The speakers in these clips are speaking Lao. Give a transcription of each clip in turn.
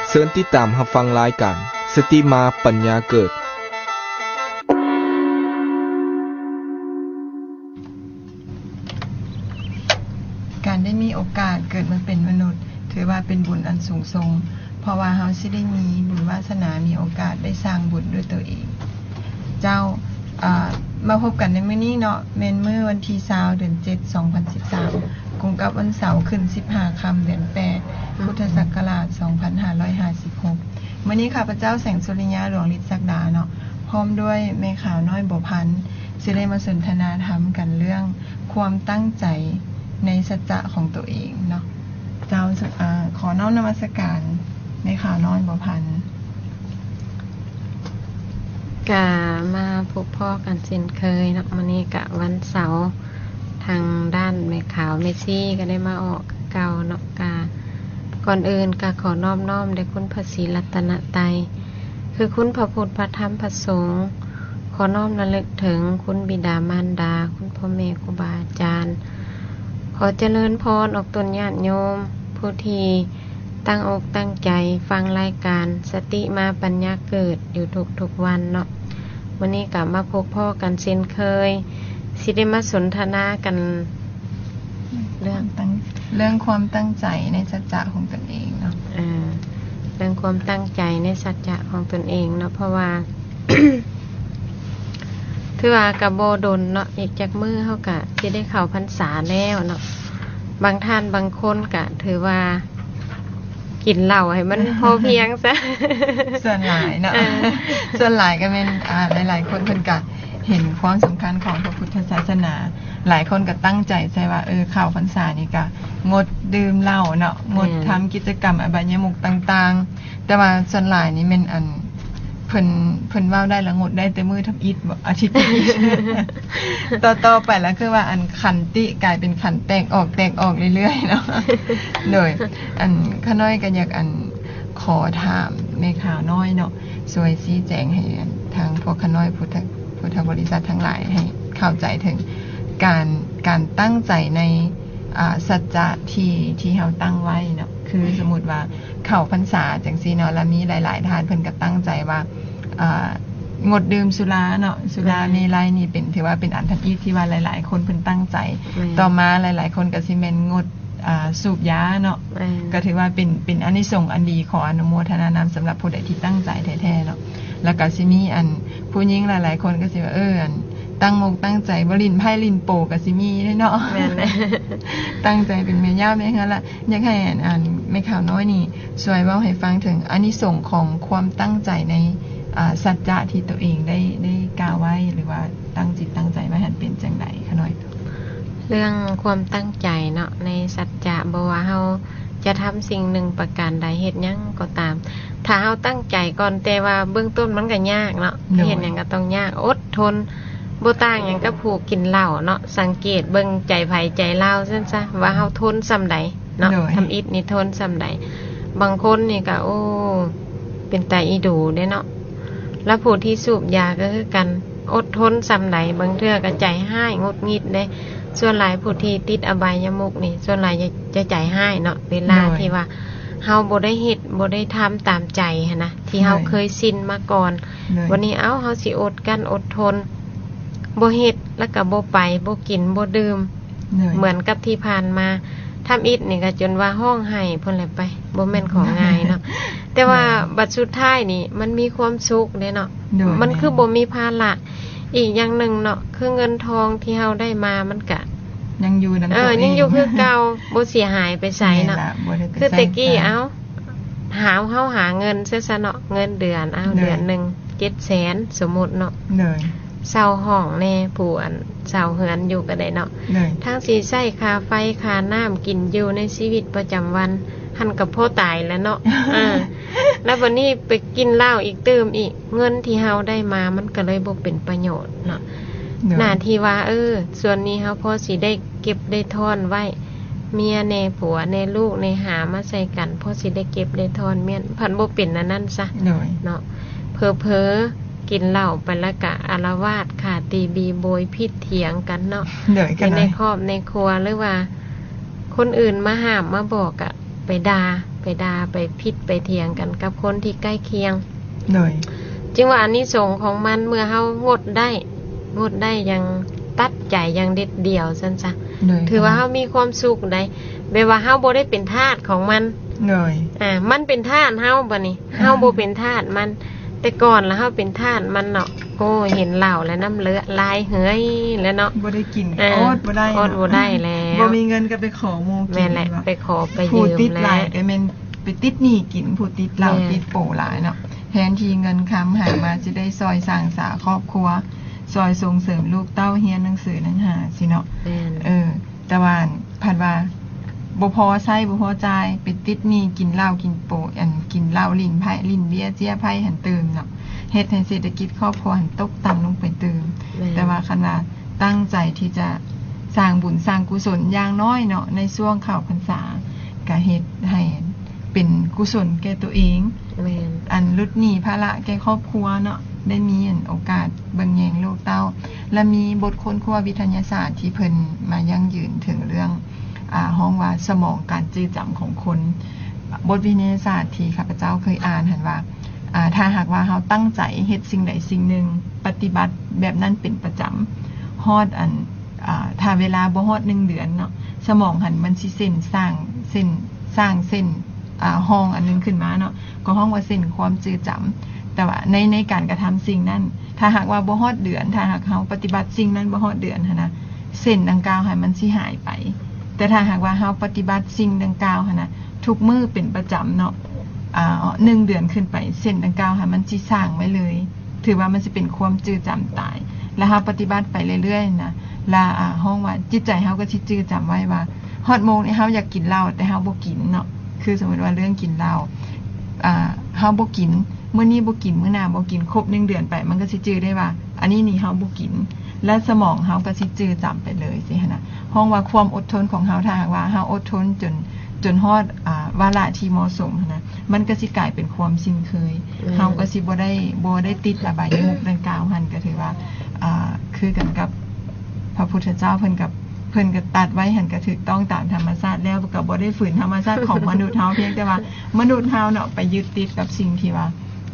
ເຊີນຕິດຕາມຮັບຟັງລາຍການ ສະຕິມາປັນຍາເກີດ. ການໄດ້ມີໂອກາດເກີດມາເປັນມະນຸດ ຖືວ່າເປັນບຸນອັນສູງສົ່ງ ເພາະວ່າເຮົາຊິໄດ້ມີບຸນວາສະໜາ ມີໂອກາດໄດ້ສ້າງບຸນດ້ວຍຕົວເອງ. ເຈົ້າ, ເອີ່, ມາພົບກັນໃນມື້ນີ້ເນາະ, ແມ່ນມື້ວັນທີຊາວ ເດືອນເຈັດ ສອງພັນສິບສາມ ກົງກັບວັນເສົາ ຂຶ້ນສິບຫ້າຄ່ຳ ເດືອນແປດ ພຸດທະສັກກະລາດ ສອງພັນຫ້າຮ້ອຍຫ້າສິບຫົກ. ມື້ນີ້ຂ້າພະເຈົ້າ ແສງສຸລິຍາ ຫຼວງລິດສັກດາເນາະ, ພ້ອມດ້ວຍແມ່ຂາວນ້ອຍ ບົວພັນ ຊິໄດ້ມາສົນທະນາທຳກັນເລື່ອງຄວາມຕັ້ງໃຈໃນສັດຈະຂອງຕົວເອງເນາະ. ເຈົ້າ, ເອີ່, ຂໍນ້ອມນະມັດສະການແມ່ຂາວນ້ອຍ ບົວພັນ. ກະມາພົບພໍ້ກັນເຊັ່ນເຄີຍເນາະ, ມື້ນີ້ກະວັນເສົາ ທາງດ້ານແມ່ຂາວແມ່ຊີກະໄດ້ມາອອກຄືເກົ່າເນາະ. ກະກ່ອນອື່ນກະຂໍນອບນ້ອມແດ່ຄຸນພະສີລັດຕະນະໄຕ ຄືຄຸນພະພຸດ ພະທຳ ພະສົງ, ຂໍນ້ອມລະລຶກເຖິງຄຸນບິດາມານດາ, ຄຸນພໍ່ແມ່ຄູບາອາຈານ, ຂໍຈະເລີນພອນອອກຕົນຍາດໂຍມຜູ້ທີ່ຕັ້ງອົກຕັ້ງໃຈຟັງລາຍການສະຕິມາປັນຍາເກີດຢູ່ທຸກໆວັນເນາະ. ມື້ນີ້ກະມາພົບພໍ້ກັນເຊັ່ນເຄີຍ, ຊິໄດ້ມາສົນທະນາກັນ ເລື່ອງ ເລື່ອງຄວາມຕັ້ງໃຈໃນສັດຈະຂອງຕົນເອງເນາະ. ເອີ ເລື່ອງຄວາມຕັ້ງໃຈໃນສັດຈະຂອງຕົນເອງເນາະ, ເພາະວ່າ ຖືວ່າກະບໍ່ດົນເນາະ, ອີກຈັກມື້ເຮົາກະຊິໄດ້ເຂົ້າພັນສາແລ້ວເນາະ. ບາງທ່ານບາງຄົນກະຖືວ່າ ກິນເຫຼົ້າໃຫ້ມັນພໍພຽງຊະ. ສ່ວນຫຼາຍເນາະ, ເອີ ສ່ວນຫຼາຍກໍແມ່ນ ອ່າ ຫຼາຍໆຄົນເພິ່ນກໍເຫັນຄວາມສຳຄັນຂອງພະພຸດທະສາສະໜາ, ຫຼາຍຄົນກໍຕັ້ງໃຈໃສ່ວ່າ ເອີ ເຂົ້າພັນສານີ້ກໍງົດດື່ມເຫຼົ້າເນາະ, ງົດ ແມ່ນ ທຳກິດຈະກຳອະບາຍະມຸກຕ່າງໆ. ແຕ່ວ່າສ່ວນຫຼາຍນີ້ແມ່ນ ອັນ ເພິ່ນ ເພິ່ນເວົ້າໄດ້ລະງົດໄດ້ແຕ່ມື້ທຳອິດບໍ ອາທິດທຳອິດ ຕໍ່ໆໄປລະຄືວ່າ ອັນ ຂັນຕິກາຍເປັນຂັນແຕກອອກ ແຕກອອກເລື້ອຍໆເນາະ. ໂດຍ ອັນ ຂ້ານ້ອຍກໍຢາກ ອັນ ຂໍຖາມແມ່ຂາວນ້ອຍເນາະ ຊ່ວຍຊີ້ແຈງໃຫ້ ອັນ ທາງພວກຂ້ານ້ອຍ ຜູ້ ພຸດທະບໍລິສັດທັງຫຼາຍໃຫ້ເຂົ້າໃຈເຖິງການ ການຕັ້ງໃຈໃນ ອ່າ ສັດຈະທີ່ ທີ່ເຮົາຕັ້ງໄວ້ເນາະ. ຄື ອືມ ສົມມຸດວ່າ ເຂົ້າພັນສາຈັ່ງຊີ້ເນາະ ລະມີຫຼາຍໆທ່ານເພິ່ນກໍຕັ້ງໃຈວ່າ ອ່າ ງົດດື່ມສຸລາເນາະ, ສຸລາ ແມ່ນ ເມໄລນີ້ເປັນ ຖືວ່າເປັນອັນທຳອິດທີ່ວ່າຫຼາຍໆຄົນເພິ່ນຕັ້ງໃຈ. ແມ່ນ ຕໍ່ມາຫຼາຍໆຄົນກໍຊິແມ່ນງົດ ອ່າ ສູບຢາເນາະ. ແມ່ນ ກໍຖືວ່າເປັນ ເປັນອານິສົງອັນດີ ຂໍອະນຸໂມທະນານຳສຳລັບຜູ້ໃດທີ່ຕັ້ງໃຈແທ້ໆເນາະ. ແລ້ວກໍຊິມີ ອັນ ຜູ້ຍິງຫຼາຍໆຄົນກໍຊິວ່າ ເອີ ອັນ ຕັ້ງມົກຕັ້ງໃຈບໍ່ຫຼິ້ນໄພ້ຫຼິ້ນໂປກໍຊິມີເດ້ເນາະ. ແມ່ນແຫຼະ ຕັ້ງໃຈເປັນແມ່ຍ່າແມ່ເຮືອນລະ. ຢາກໃຫ້ ອັນ ອັນ ແມ່ຂາວນ້ອຍນີ້ຊ່ວຍເວົ້າໃຫ້ຟັງເຖິງອານິສົງຂອງຄວາມຕັ້ງໃຈໃນ ອ່າ ສັດຈະທີ່ຕົວເອງໄດ້ ໄດ້ກ່າວໄວ້ ຫຼືວ່າຕັ້ງຈິດຕັ້ງໃຈໄວ້ຫັ້ນເປັນຈັ່ງໃດຂະນ້ອຍ? ເລື່ອງຄວາມຕັ້ງໃຈເນາະ ໃນສັດຈະ ບໍ່ວ່າເຮົາຈະທຳສິ່ງໜຶ່ງປະການໃດ ເຮັດຫຍັງກໍຕາມ ຖ້າເຮົາຕັ້ງໃຈກ່ອນ ແຕ່ວ່າເບື້ອງຕົ້ນມັນກໍຍາກເນາະ. ໂດຍ ເຮັດຫຍັງກໍຕ້ອງຍາກ ອົດທົນ ບໍ່ຕ່າງຫຍັງກັບຜູ້ກິນເຫຼົ້າເນາະ. ສັງເກດເບິ່ງໃຈໃຜໃຈລາວຊັ້ນຊະ ວ່າເຮົາທົນສ່ຳໃດເນາະ. ໂດຍ ທຳອິດນີ້ທົນສ່ຳໃດ. ບາງຄົນນີ້ກໍ ໂອ້ ເປັນຕາອີດູເດ້ເນາະ. ແລະຜູ້ທີ່ສູບຢາກໍຄືກັນ ອົດທົນສ່ຳໃດ ບາງເທື່ອກໍໃຈຮ້າຍຫງຸດຫງິດເດ້. ສ່ວນຫຼາຍຜູ້ທີ່ຕິດອະບາຍະມຸກນີ້ ສ່ວນຫຼາຍຈະ ຈະໃຈຮ້າຍເນາະ ເວລາ ໂດຍ ທີ່ວ່າເຮົາບໍ່ໄດ້ເຮັດ ບໍ່ໄດ້ທຳຕາມໃຈຫັ້ນນະ ທີ່ເຮົາ ໂດຍ ເຄີຍຊິນມາກ່ອນ. ໂດຍ ວັນນີ້ ເອົ້າ ເຮົາຊິອົດກັ້ນອົດທົນ ບໍ່ເຮັດ ແລ້ວກໍບໍ່ໄປ ບໍ່ກິນ ບໍ່ດື່ມ ໂດຍ ເໝືອນກັບທີ່ຜ່ານມາ. ທຳອິດນີ້ກໍຈົນວ່າຮ້ອງໄຫ້ພຸ້ນແຫຼະໄປ ບໍ່ແມ່ນຂອງງ່າຍເນາະ. ແຕ່ວ່າ ໂດຍ ບັດສຸດທ້າຍນີ້ມັນມີຄວາມສຸກເດ້ເນາະ. ໂດຍ ມັນຄື ແມ່ນ ບໍ່ມີພາລະ. ອີກຢ່າງໜຶ່ງເນາະ ຄືເງິນທອງທີ່ເຮົາໄດ້ມາມັນກະ ຍັງຢູ່ນຳ ເອີ ຕົວເອງ ຍັງຢູ່ຄືເກົ່າ ບໍ່ເສຍຫາຍໄປໃສເນາະ. ແມ່ນລະ ບໍ່ໄດ້ໄປ ຄືແຕ່ກີ້ ໃຊ້ຈ່າຍ ເອົ້າ ຫາ ເຮົາຫາເງິນຊະຊະເນາະ ເງິນເດືອນ ເອົ້າ ໂດຍ ເດືອນໜຶ່ງເຈັດແສນ ສົມມຸດເນາະ. ໂດຍ ເຊົ່າຫ້ອງແດ່ ຜູ້ອັນເຊົ່າເຮືອນຢູ່ກໍໄດ້ເນາະ. ໂດຍ ທັງຊິໃຊ້ຄ່າໄຟ ຄ່ານ້ຳ ກິນຢູ່ໃນຊີວິດປະຈຳວັນ ຫັ້ນກໍພໍຕາຍແລ້ວເນາະ. ເອີ ແລ້ວບັດນີ້ໄປກິນເຫຼົ້າອີກ ຕື່ມອີກ ເງິນທີ່ເຮົາໄດ້ມາມັນກໍເລີຍບໍ່ເປັນປະໂຫຍດເນາະ. ໂດຍ ໜ້າທີ່ວ່າ ເອີ ສ່ວນນີ້ເຮົາພໍຊິໄດ້ເກັບໄດ້ທ້ອນໄວ້ ເມຍແດ່ ຜົວແດ່ ລູກແດ່ ຫາມາໃສ່ກັນ ພໍຊິໄດ້ເກັບໄດ້ທ້ອນ ແມ່ນ ພັດບໍ່ເປັນອັນນັ້ນຊະ. ໂດຍ ເນາະ ເຜີໆກິນເຫຼົ້າໄປແລ້ວກະອາລະວາດ ຂ້າຕີຕີໂບຍຜິດຖຽງກັນເນາະ. ໂດຍ ຢູ່ໃນຄອບໃນຄົວ ຫຼືວ່າຄົນອື່ນມາຫ້າມມາບອກກະໄປດ່າ ໄປ ໄປດ່າ ໄປຜິດໄປຖຽງກັນກັບຄົນທີ່ໃກ້ຄຽງ. ໂດຍ ຈຶ່ງວ່າອານິສົງຂອງມັນ ເມື່ອເຮົາງົດໄດ້ ງົດໄດ້ຢ່າງຕັດໃຈ ຢ່າງເດັດດ່ຽວຊັ້ນຊະ ໂດຍ ຖືວ່າເຮົາມີຄວາມສຸກໄດ໋ ແບບວ່າເຮົາບໍ່ໄດ້ເປັນທາດຂອງມັນ. ໂດຍ ອ່າ ມັນເປັນທາດເຮົາ ບັດນີ້ ອ່າ ເຮົາບໍ່ເປັນທາດມັນ. ແຕ່ກ່ອນລະເຮົາເປັນທາດມັນເນາະ ໂອ້ຍ ເຫັນເຫຼົ້າແລ້ວນ້ຳເຫຼືອໄຫຼເຮືອຍແລ້ວເນາະ ບໍ່ໄດ້ກິນ ເອີ ອົດບໍ່ໄດ້ ອົດບໍ່ໄດ້ແລ້ວ ບໍ່ມີເງິນກໍໄປຂໍໝູ່ກິນ. ແມ່ນແຫຼະ ວ່າ ໄປຂໍໄປຢືມ ຜູ້ຕິດຫຼາຍ ແລ້ວ ກໍແມ່ນໄປຕິດໜີ້ກິນ ຜູ້ຕິດເຫຼົ້າ ແມ່ນ ຕິດໂປຫຼາຍເນາະ ແທນທີ່ເງິນຄຳຫາມາຊິໄດ້ຊ່ອຍສ້າງສາຄອບຄົວ ຊ່ອຍສົ່ງເສີມລູກເຕົ້າຮຽນໜັງສືໜັງຫາຊີ້ເນາະ. ແມ່ນ ເອີ ແຕ່ວ່າ ພັດວ່າບໍ່ພໍໃຊ້ບໍ່ພໍຈ່າຍ ໄປຕິດໜີ້ກິນເຫຼົ້າກິນໂປ ອັນ ກິນເຫຼົ້າຫຼິ້ນໄພ້ຫຼິ້ນເບຍເຈ້ຍໄພ້ຫັ້ນຕື່ມເນາະ ເຮັດໃຫ້ເສດຖະກິດຄອບຄົວຫັ້ນຕົກຕ່ຳລົງໄປຕື່ມ. ແມ່ນ ແຕ່ວ່າຄັນວ່າຕັ້ງໃຈທີ່ຈະສ້າງບຸນສ້າງກຸສົນຢ່າງນ້ອຍເນາະ ໃນຊ່ວງເຂົ້າພັນສາ ກະເຮັດໃຫ້ເປັນກຸສົນແກ່ຕົວເອງ. ແມ່ນ ອັນຫຼຸດໜີ້ພາລະແກ່ຄອບຄົວເນາະ ໄດ້ມີອັນໂອກາດເບິ່ງແຍງລູກເຕົ້າ ແລະ ມີບົດຄົ້ນຄວ້າວິທະຍາສາດທີ່ເພິ່ນມາຢັ້ງຢືນເຖິງເລື່ອງ ອາ ຮ້ອງວ່າສະໝອງການຈື່ຈຳຂອງຄົນ. ບົດວິທະຍາສາດທີ່ຂ້າພະເຈົ້າເຄີຍອ່ານຫັ້ນວ່າ ອາ ຖ້າຫາກວ່າເຮົາຕັ້ງໃຈເຮັດສິ່ງໃດສິ່ງໜຶ່ງ ປະຕິບັດແບບນັ້ນເປັນປະຈຳ ຮອດອັນ ອາ ຖ້າເວລາບໍ່ຮອດໜຶ່ງເດືອນເນາະ ສະໝອງຫັ້ນມັນຊິເສັ້ນສ້າງ ເສັ້ນສ້າງເສັ້ນ ອາ ຮ່ອງອັນໜຶ່ງຂຶ້ນມາເນາະ ກໍຮ້ອງວ່າເສັ້ນຄວາມຈື່ຈຳ. ແຕ່ວ່າໃນ ໃນການກະທຳສິ່ງນັ້ນ ຖ້າຫາກວ່າບໍ່ຮອດເດືອນ ຖ້າຫາກເຮົາປະຕິບັດສິ່ງນັ້ນບໍ່ຮອດເດືອນຫັ້ນນະ ເສັ້ນດັ່ງກ່າວຫັ້ນມັນຊິຫາຍໄປ. ແຕ່ຖ້າຫາກວ່າເຮົາປະຕິບັດສິ່ງດັ່ງກ່າວຫັ້ນນະ ທຸກມື້ເປັນປະຈຳເນາະ ອາ ໜຶ່ງເດືອນຂຶ້ນໄປ ເສັ້ນດັ່ງກ່າວຫັ້ນມັນຊິສ້າງໄວ້ເລີຍ ຖືວ່າມັນຊິເປັນຄວາມຈື່ຈຳຕາຍ ແລະ ເຮົາປະຕິບັດໄປເລື້ອຍໆນະ ລະ ອາ ຮ້ອງວ່າຈິດໃຈເຮົາກໍຊິຈື່ຈຳໄວ້ວ່າ ຮອດໂມງນີ້ເຮົາຢາກກິນເຫຼົ້າ ແຕ່ເຮົາບໍ່ກິນເນາະ ຄືສົມມຸດວ່າເລື່ອງກິນເຫຼົ້າ ອາ ເຮົາບໍ່ກິນ ມື້ນີ້ບໍ່ກິນ ມື້ໜ້າບໍ່ກິນ ຄົບໜຶ່ງເດືອນໄປ ມັນກໍຊິຈື່ໄດ້ວ່າ ອັນນີ້ນີ້ເຮົາບໍ່ກິນ ແລະ ສະໝອງເຮົາກໍຊິຈື່ຈຳໄປເລີຍຊີ້ຫັ້ນນະ. ຮ້ອງວ່າຄວາມອົດທົນຂອງເຮົາ ຖ້າຫາກວ່າເຮົາອົດທົນຈົນ ຈົນຮອດ ອາ ວາລະທີ່ເໝາະສົມຫັ້ນນະ ມັນກໍຊິກາຍເປັນຄວາມຊິນເຄີຍ ແມ່ນ ເຮົາກໍຊິບໍ່ໄດ້ ບໍ່ໄດ້ຕິດອະບາຍມຸກດັ່ງກ່າວຫັ້ນ ກໍຖືວ່າ ອາ ຄືກັນກັບພະພຸດທະເຈົ້າ ເພິ່ນກໍ ເພິ່ນກໍຕັດໄວ້ຫັ້ນ ກໍຖືກຕ້ອງຕາມທຳມະຊາດແລ້ວ ກໍບໍ່ໄດ້ຝືນທຳມະຊາດຂອງມະນຸດເຮົາ ພຽງແຕ່ວ່າມະນຸດເຮົາເນາະ ໄປຍຶດຕິດກັບສິ່ງທີ່ວ່າ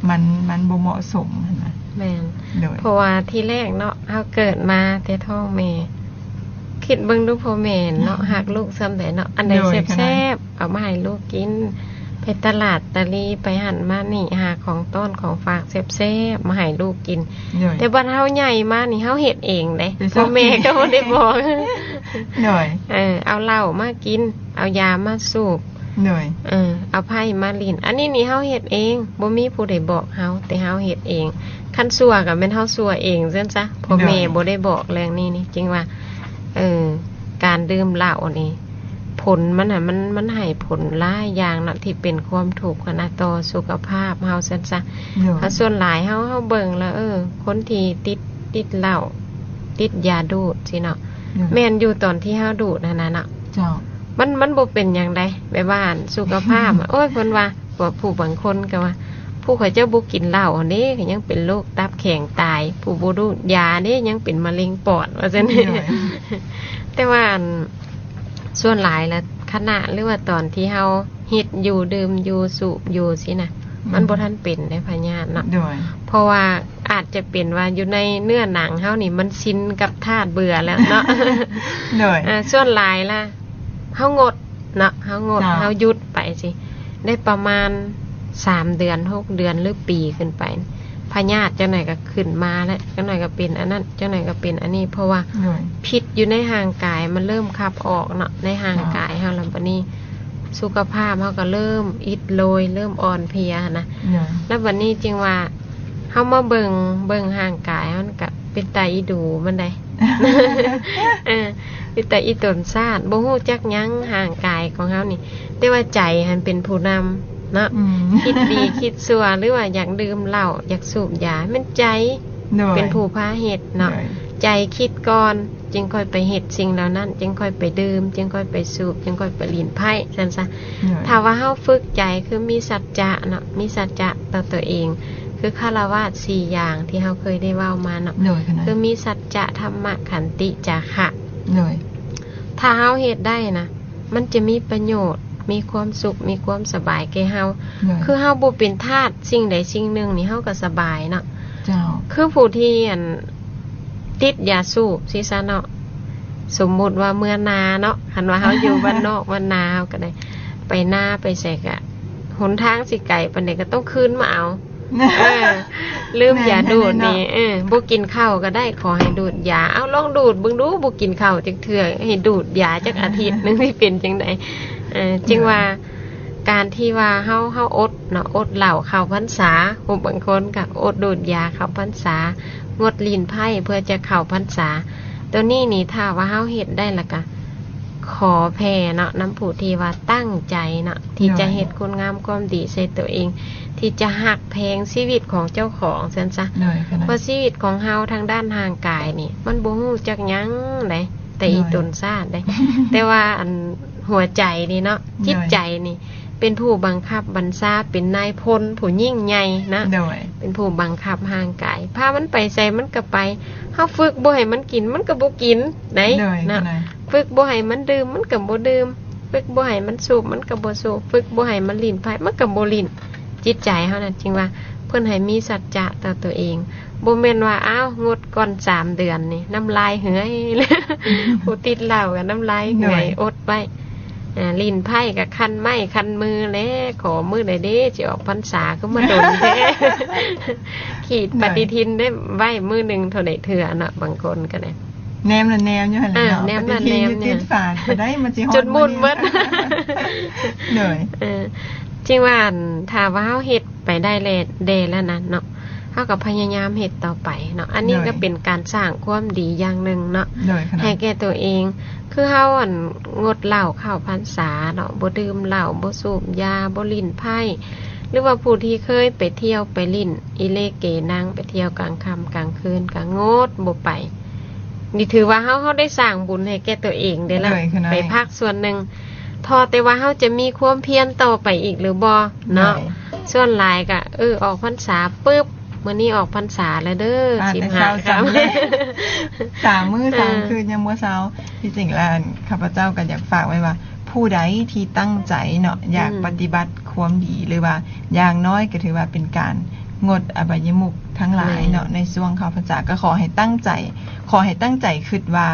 ມັນ ມັນບໍ່ເໝາະສົມຫັ້ນນະ. ແມ່ນ ໂດຍ ເພາະວ່າທີແລກເນາະ ເຮົາເກີດມາແຕ່ທ້ອງແມ່ ຄິດເບິ່ງດູພໍ່ແມ່ເນາະ ຮັກລູກສ່ຳໃດເນາະ ອັນໃດແຊບໆ ເອົາມາໃຫ້ລູກກິນ ໄປຕະຫຼາດຕະລີ ໄປຫັ້ນມານີ້ ຫາຂອງຕ້ອນຂອງຝາກແຊບໆ ມາໃຫ້ລູກກິນ. ໂດຍ ແຕ່ບັດເຮົາໃຫຍ່ມານີ້ ເຮົາເຮັດເອງເດ້ ພໍ່ແມ່ກໍບໍ່ໄດ້ບອກ. ໂດຍ ເອີ ເອົາເຫຼົ້າມາກິນ ເອົາຢາມາສູບ ໂດຍ ເອີ ເອົາໄພ້ມາຫຼິ້ນ ອັນນີ້ນີ້ເຮົາເຮັດເອງ ບໍ່ມີຜູ້ໃດບອກເຮົາ ແຕ່ເຮົາເຮັດເອງ. ຄັນຊົ່ວກໍແມ່ນເຮົາຊົ່ວເອງຊັ້ນຊະ ພໍ່ແມ່ ໂດຍ ບໍ່ໄດ້ບອກເລື່ອງນີ້ນີ້ ຈຶ່ງວ່າ ເອີ ການດື່ມເຫຼົ້ານີ້ ຜົນມັນນະ ມັນ ມັນໃຫ້ຜົນຫຼາຍຢ່າງເນາະ ທີ່ເປັນຄວາມທຸກຫັ້ນນະ ຕໍ່ສຸຂະພາບເຮົາຊັ້ນຊະ. ໂດຍ ເຮົາ ສ່ວນຫຼາຍເຮົາ ເຮົາເບິ່ງແລ້ວ ເອີ ຄົນທີ່ຕິດ ຕິດເຫຼົ້າ ຕິດຢາດູດຊີ້ເນາະ ໂດຍ ແມ່ນຢູ່ຕອນທີ່ເຮົາດູດຫັ້ນນະເນາະ ເຈົ້າ ມັນ ມັນບໍ່ເປັນຫຍັງໃດ ແບບວ່າອັນສຸຂະພາບ ໂອ້ຍ ເພິ່ນວ່າ ພວກຜູ້ບາງຄົນກໍວ່າ ຜູ້ເຂົາເຈົ້າບໍ່ກິນເຫຼົ້າຫັ້ນເດ້ ກໍຍັງເປັນໂລກຕັບແຂງຕາຍ ຜູ້ບໍ່ດູດຢາເດ້ ຍັງເປັນມະເຮັງປອດ ວ່າຊັ້ນ. ໂດຍ ແຕ່ວ່າອັນ ສ່ວນຫຼາຍລະຂະນະ ຫຼືວ່າຕອນທີ່ເຮົາ ເຮັດຢູ່ ດື່ມຢູ່ ສູບຢູ່ຊີ້ນະ ອືມ ມັນບໍ່ທັນເປັນໃນພະຍາດເນາະ ໂດຍ ເພາະວ່າອາດຈະເປັນວ່າຢູ່ໃນເນື້ອໜັງເຮົານີ້ ມັນຊິນກັບທາດເບື່ອແລ້ວເນາະ ໂດຍ ເອີ ສ່ວນຫຼາຍລະເຮົາງົດເນາະ ເຮົາງົດ ເຈົ້າ ເຮົາຢຸດໄປຊີ້ ໄດ້ປະມານສາມເດືອນ ຫົກເດືອນ ຫຼື ປີຂຶ້ນໄປ ພະຍາດຈັ່ງໃດກໍຂຶ້ນມາແລ້ວ ຈັ່ງໃດກໍເປັນອັນນັ້ນ ຈັ່ງໃດກໍເປັນອັນນີ້ ເພາະວ່າ ໂດຍ ພິດຢູ່ໃນຮ່າງກາຍມັນເລີ່ມຂັບອອກເນາະ ໃນຮ່າງກາຍເຮົາ ແລ້ວບັດນີ້ສຸຂະພາບເຮົາກໍເລີ່ມອິດໂລຍ ເລີ່ມອ່ອນເພຍຫັ້ນນະ ໂດຍ ແລ້ວບັດນີ້ຈຶ່ງວ່າເຮົາມາເບິ່ງ ເບິ່ງຮ່າງກາຍເຮົາ ມັນກໍເປັນຕາອີດູມັນໃດ ເອີ ເປັນຕາອີຕົນຊາດ ບໍ່ຮູ້ຈັກຫຍັງຮ່າງກາຍຂອງເຮົານີ້ ແຕ່ວ່າໃຈຫັ້ນເປັນຜູ້ນຳເນາະ ອືມ ຄິດດີຄິດຊົ່ວ ຫຼືວ່າຢາກດື່ມເຫຼົ້າ ຢາກສູບຢາ ແມ່ນໃຈ ໂດຍ ເປັນຜູ້ພາເຮັດເນາະ ໂດຍ ໃຈຄິດກ່ອນ ຈຶ່ງຄ່ອຍໄປເຮັດສິ່ງເຫຼົ່ານັ້ນ ຈຶ່ງຄ່ອຍໄປດື່ມ ຈຶ່ງຄ່ອຍໄປສູບ ຈຶ່ງຄ່ອຍໄປຫຼິ້ນໄພ້ ຊັ້ນຊະ ໂດຍ ຖ້າວ່າເຮົາຝຶກໃຈ ຄືມີສັດຈະເນາະ ມີສັດຈະຕໍ່ຕົວເອງ ຄືຄາລະວາດສີ່ຢ່າງທີ່ເຮົາເຄີຍໄດ້ເວົ້າມາເນາະ ໂດຍ ຄືມີສັດຈະ ທຳມະ ຂັນຕິ ຈາຄະ ໂດຍ ຖ້າເຮົາເຮັດໄດ້ນະ ມັນຈະມີປະໂຫຍດ ມີຄວາມສຸກ ມີຄວາມສະບາຍແກ່ເຮົາ. ໂດຍ ຄືເຮົາບໍ່ເປັນທາດສິ່ງໃດສິ່ງໜຶ່ງນີ້ ເຮົາກໍສະບາຍເນາະ. ເຈົ້າ ຄືຜູ້ທີ່ ອັນ ຕິດຢາສູບຊີ້ຊະເນາະ, ສົມມຸດວ່າເມືອນາເນາະ, ຄັນວ່າເຮົາຢູ່ບ້ານນອກບ້ານນາ ເຮົາກໍໄດ້ໄປນາໄປໃສ ກະຫົນທາງຊິໄກປານໃດກໍຕ້ອງຄືນມາເອົາ. ເອີ ລືມຢາດູດນີ້ ແມ່ນແທ້ເນາະ. ເອີ ບໍ່ກິນເຂົ້າກໍໄດ້ ຂໍໃຫ້ດູດຢາ. ເອົາ ລອງດູດເບິ່ງດູ, ບໍ່ກິນເຂົ້າຈັກເທື່ອ ໃຫ້ດູດຢາຈັກອາທິດໜຶ່ງ ຊິເປັນຈັ່ງໃດ? ເອີ ຈຶ່ງວ່າ ການທີ່ວ່າເຮົາ ເຮົາອົດເນາະ, ອົດເຫຼົ້າເຂົ້າພັນສາ, ຜູ້ບາງຄົນກໍອົດດູດຢາເຂົ້າພັນສາ, ງົດຫຼິ້ນໄພ້ເພື່ອຈະເຂົ້າພັນສາ. ໂຕນີ້ນີ້ ຖ້າວ່າເຮົາເຮັດໄດ້ ແລ້ວກະຂໍແຜ່ເນາະ ນຳຜູ້ທີ່ວ່າຕັ້ງໃຈເນາະ ທີ່ຈະເຮັດຄຸນງາມຄວາມດີໃສ່ໂຕເອງ, ທີ່ຈະຮັກແພງຊີວິດຂອງເຈົ້າຂອງຊັ້ນຊະ. ໂດຍ ເພາະຊີວິດຂອງເຮົາທາງດ້ານຮ່າງກາຍນີ້ ມັນບໍ່ຮູ້ຈັກຫຍັງໃດ ແຕ່ອີຕົນຊາດໃດ, ແຕ່ວ່າ ອັນ ຫົວໃຈນີ້ເນາະ ໂດຍ ຈິດໃຈນີ້ ເປັນຜູ້ບັງຄັບບັນຊາ ເປັນນາຍພົນຜູ້ຍິ່ງໃຫຍ່ນະ. ໂດຍ ເປັນຜູ້ບັງຄັບຮ່າງກາຍ ພາມັນໄປໃສມັນກໍໄປ, ເຮົາຝຶກບໍ່ໃຫ້ມັນກິນ ມັນກໍບໍ່ກິນໃດ. ໂດຍ ເນາະ ໂດຍ ຝຶກບໍ່ໃຫ້ມັນດື່ມ ມັນກໍບໍ່ດື່ມ, ຝຶກບໍ່ໃຫ້ມັນສູບ ມັນກໍບໍ່ສູບ, ຝຶກບໍ່ໃຫ້ມັນຫຼິ້ນໄພ້ ມັນກໍບໍ່ຫຼິ້ນ. ຈິດໃຈເຮົານັ້ນຈຶ່ງວ່າ ເພິ່ນໃຫ້ມີສັດຈະຕໍ່ຕົວເອງ, ບໍ່ແມ່ນວ່າ ອ້າວ ງົດກ່ອນສາມເດືອນນີ້ ນ້ຳລາຍເຫືອຍ. ຜູ້ຕິດເຫຼົ້າກໍນ້ຳລາຍເຫືອຍ ໂດຍ ອົດໄວ້. ອ່າ ຫຼິ້ນໄພ້ກໍຄັນໄມ້ຄັນມືແຫຼະ, ຂໍມື້ໃດເດ້ ຊິອອກພັນສາ ຄືມາດົນແທ້. ຂີດປະຕິທິນໄດ້ໄວ້ມື້ໜຶ່ງເທົ່າໃດເທື່ອເນາະ, ບາງຄົນກໍໄດ້ ແນມລະແນມຢູ່ຫັ້ນແຫຼະເນາະ, ແນມລະແນມຢູ່ຕິດຝາກໍໄດ້ ມັນຊິຮອດຈົນໝົດໝົດ. ໂດຍ ເອີ ຈຶ່ງວ່າ ອັນ ຖ້າວ່າເຮົາເຮັດໄປໄດ້ແລ້ວ ແດ່ແລ້ວນັ້ນເນາະ, ເຮົາກໍພະຍາຍາມເຮັດຕໍ່ໄປເນາະ. ອັນນີ້ກໍເປັນການສ້າງຄວາມດີຢ່າງໜຶ່ງເນາະ ໃຫ້ແກ່ຕົວເອງ. ຄືເຮົາ ອັນ ງົດເຫຼົ້າເຂົ້າພັນສາເນາະ, ບໍ່ດື່ມເຫຼົ້າ ບໍ່ສູບຢາ ບໍ່ຫຼິ້ນໄພ້ ຫຼືວ່າຜູ້ທີ່ເຄີຍໄປທ່ຽວໄປຫຼິ້ນອີ່ເລເກນັງ ໄປທ່ຽວກາງຄ່ຳກາງຄືນ ກໍງົດບໍ່ໄປ. ນີ້ຖືວ່າເຮົາ ເຮົາໄດ້ສ້າງບຸນໃຫ້ແກ່ຕົວເອງເດ້ລະ, ໄປພາກສ່ວນໜຶ່ງ. ທໍ່ແຕ່ວ່າເຮົາຈະມີຄວາມພຽນຕໍ່ໄປອີກຫຼືບໍ່ເນາະ. ສ່ວນຫຼາຍກະ ເອີ ອອກພັນສາປຶບ ມື້ນີ້ອອກພັນສາແລ້ວເດີ ສິບຫ້າຄ່ຳ ສາມມື້ສາມຄືນຍັງບໍ່ເຊົາ. ທີ່ຈິງແລ້ວ ອັນ ຂ້າພະເຈົ້າກໍຢາກຝາກໄວ້ວ່າ ຜູ້ໃດທີ່ຕັ້ງໃຈເນາະ ຢາກປະຕິບັດຄວາມດີ ຫຼືວ່າຢ່າງໜ້ອຍກໍຖືວ່າເປັນການງົດອະບາຍະມຸກທັງຫຼາຍເນາະ ໃນຊ່ວງເຂົ້າພັນສາ, ກໍຂໍໃຫ້ຕັ້ງໃຈ ຂໍໃຫ້ຕັ້ງໃຈຄິດວ່າ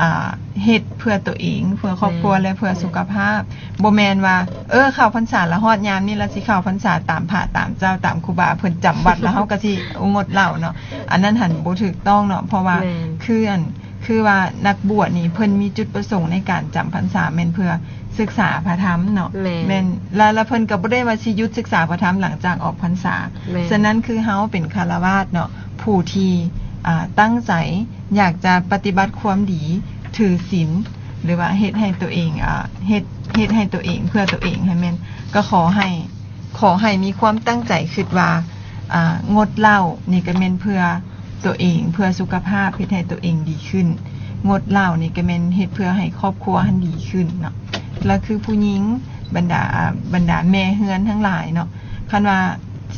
ອ່າ ເຮັດເພື່ອຕົວເອງ ເພື່ອຄອບຄົວ ແລະ ເພື່ອສຸຂະພາບ. ບໍ່ແມ່ນວ່າ ເອີ ເຂົ້າພັນສາລະ ຮອດຍາມນີ້ລະ ຊິເຂົ້າພັນສາຕາມພະຕາມເຈົ້າ ຕາມຄູບາເພິ່ນຈຳວັດ ລະເຮົາກໍຊິງົດເຫຼົ້າເນາະ. ອັນນັ້ນຫັ້ນບໍ່ຖືກຕ້ອງເນາະ, ເພາະວ່າ ຄື ອັນ ຄືວ່ານັກບວດນີ້ເພິ່ນມີຈຸດປະສົງໃນການຈຳພັນສາແມ່ນເພື່ອສຶກສາພະທຳເນາະ. ແມ່ນ ແມ່ນ ລະ ລະເພິ່ນກໍບໍ່ໄດ້ວ່າຊິຢຸດສຶກສາພະທຳຫຼັງຈາກອອກພັນສາ. ສະນັ້ນ ຄືເຮົາເປັນຄາລະວາດເນາະ ຜູ້ທີ່ ອ່າ ຕັ້ງໃຈຢາກຈະປະຕິບັດຄວາມດີ ຖືສິນ ຫຼືວ່າເຮັດໃຫ້ຕົວເອງ ອ່າ ເຮັດ ເຮັດໃຫ້ຕົວເອງ ເພື່ອຕົວເອງໃຫ້ແມ່ນ ກໍຂໍໃຫ້ ຂໍໃຫ້ມີຄວາມຕັ້ງໃຈຄິດວ່າ ອ່າ ງົດເຫຼົ້ານີ້ກໍແມ່ນເພື່ອຕົວເອງ ເພື່ອສຸຂະພາບ ເຮັດໃຫ້ຕົວເອງດີຂຶ້ນ, ງົດເຫຼົ້ານີ້ກໍແມ່ນເຮັດເພື່ອໃຫ້ຄອບຄົວຫັ້ນດີຂຶ້ນເນາະ. ລະຄືຜູ້ຍິງ ບັນດາ ອ່າ ບັນດາແມ່ເຮືອນທັງຫຼາຍເນາະ, ຄັນວ່າ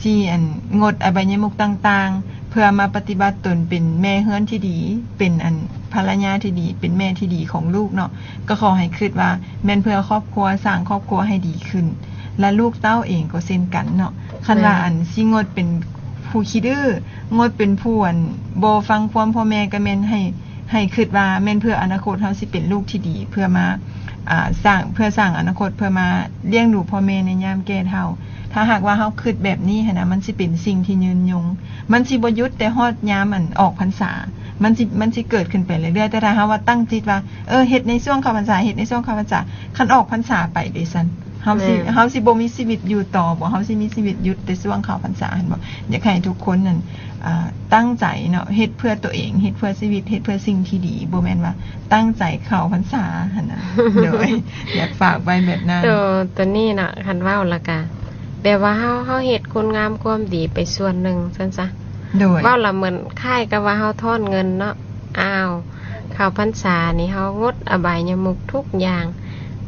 ຊິ ອັນ ງົດອະບາຍະມຸກຕ່າງໆ ເພື່ອມາປະຕິບັດຕົນເປັນແມ່ເຮືອນທີ່ດີ ເປັນ ອັນ ພັນລະຍາທີ່ດີ ເປັນແມ່ທີ່ດີຂອງລູກເນາະ, ກໍຂໍໃຫ້ຄິດວ່າ ແມ່ນເພື່ອຄອບຄົວ ສ້າງຄອບຄົວໃຫ້ດີຂຶ້ນ ແລະ ລູກເຕົ້າເອງກໍເຊັ່ນກັນເນາະ. ຄັນວ່າ ແມ່ນ ອັນ ຊິງົດເປັນຜູ້ຂີ້ດື້ ງົດເປັນຜູ້ ອັນ ບໍ່ຟັງຄວາມພໍ່ແມ່ ກໍແມ່ນໃຫ້ ໃຫ້ຄິດວ່າແມ່ນເພື່ອອະນາຄົດເຮົາຊິເປັນລູກທີ່ດີ ເພື່ອມາ ອ່າ ສ້າງ ເພື່ອສ້າງອະນາຄົດ ເພື່ອມາລ້ຽງດູພໍ່ແມ່ໃນຍາມແກ່ເຖົ້າ. ຖ້າຫາກວ່າເຮົາຄິດແບບນີ້ຫັ້ນນະ ມັນຊິເປັນສິ່ງທີ່ຍືນຍົງ. ມັນຊິບໍ່ຢຸດແຕ່ຮອດຍາມ ອັນ ອອກພັນສາ, ມັນຊິ ມັນຊິເກີດຂຶ້ນໄປເລື້ອຍໆ. ແຕ່ຖ້າເຮົາວ່າຕັ້ງຈິດວ່າ ເອີ ເຮັດໃນຊ່ວງເຂົ້າພັນສາ ເຮັດໃນຊ່ວງເຂົ້າພັນສາ, ຄັນອອກພັນສາໄປເດຊັ້ນ ເຮົາຊິ ແມ່ນ ເຮົາຊິບໍ່ມີຊີວິດຢູ່ຕໍ່ບໍ? ເຮົາຊິມີຊີວິດຢຸດແຕ່ຊ່ວງເຂົ້າພັນສາຫັ້ນບໍ? ຢາກໃຫ້ທຸກຄົນນັ້ນ ອ່າ ຕັ້ງໃຈເນາະ ເຮັດເພື່ອຕົວເອງ ເຮັດເພື່ອຊີວິດ ເຮັດເພື່ອສິ່ງທີ່ດີ, ບໍ່ແມ່ນວ່າຕັ້ງໃຈເຂົ້າພັນສາຫັ້ນນະ. ໂດຍ ຢາກຝາກໄວ້ແບບນັ້ນ. ໂຕ ໂຕນີ້ເນາະ ຄັນເວົ້າລະກະ ແບບວ່າເຮົາ ເຮົາເຮັດຄຸນງາມຄວາມດີໄປສ່ວນໜຶ່ງຊັ້ນຊະ. ໂດຍ ເວົ້າລະເໝືອນຄ້າຍກັບວ່າເຮົາທອນເງິນເນາະ. ອ້າວ ເຂົ້າພັນສານີ້ເຮົາງົດອະບາຍະມຸກທຸກຢ່າງ.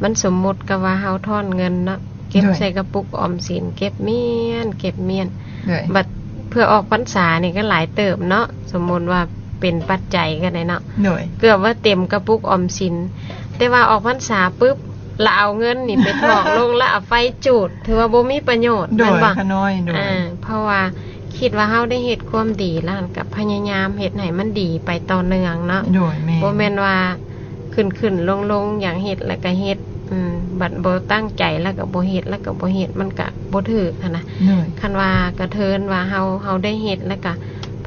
ມັນສົມມຸດກັບວ່າເຮົາທອນເງິນເນາະ, ເກັບ ໂດຍ ໃສ່ກະປຸກອອມສິນ, ເກັບມ້ຽນ ເກັບມ້ຽນ. ໂດຍ ບັດເພື່ອອອກພັນສານີ້ກໍຫຼາຍເຕີບເນາະ, ສົມມຸດວ່າເປັນປັດໄຈກໍໄດ້ເນາະ. ໂດຍ ເກືອບວ່າເຕັມກະປຸກອອມສິນ, ແຕ່ວ່າອອກພັນສາປຶບ ລະເອົາເງິນນີ້ໄປຖອກລົງ ລະເອົາໄຟຈູດ ຖືວ່າບໍ່ມີປະໂຫຍດ ໂດຍ ແມ່ນບໍ່? ຂະນ້ອຍ ໂດຍ ອ່າ ເພາະວ່າຄິດວ່າເຮົາໄດ້ເຮັດຄວາມດີ ລະຫັ້ນກໍພະຍາຍາມເຮັດໃຫ້ມັນດີໄປຕໍ່ເນື່ອງເນາະ ໂດຍ ແມ່ນ ບໍ່ແມ່ນວ່າຂຶ້ນໆລົງໆ ຢາກເຮັດລະກໍເຮັດ ອືມ ບັດບໍ່ຕັ້ງໃຈລະກໍບໍ່ເຮັດ ລະກໍບໍ່ເຮັດ ມັນກໍບໍ່ຖືກຫັ້ນນະ ໂດຍ ຄັນວ່າກະເທີນວ່າເຮົາ ເຮົາໄດ້ເຮັດ ລະກໍ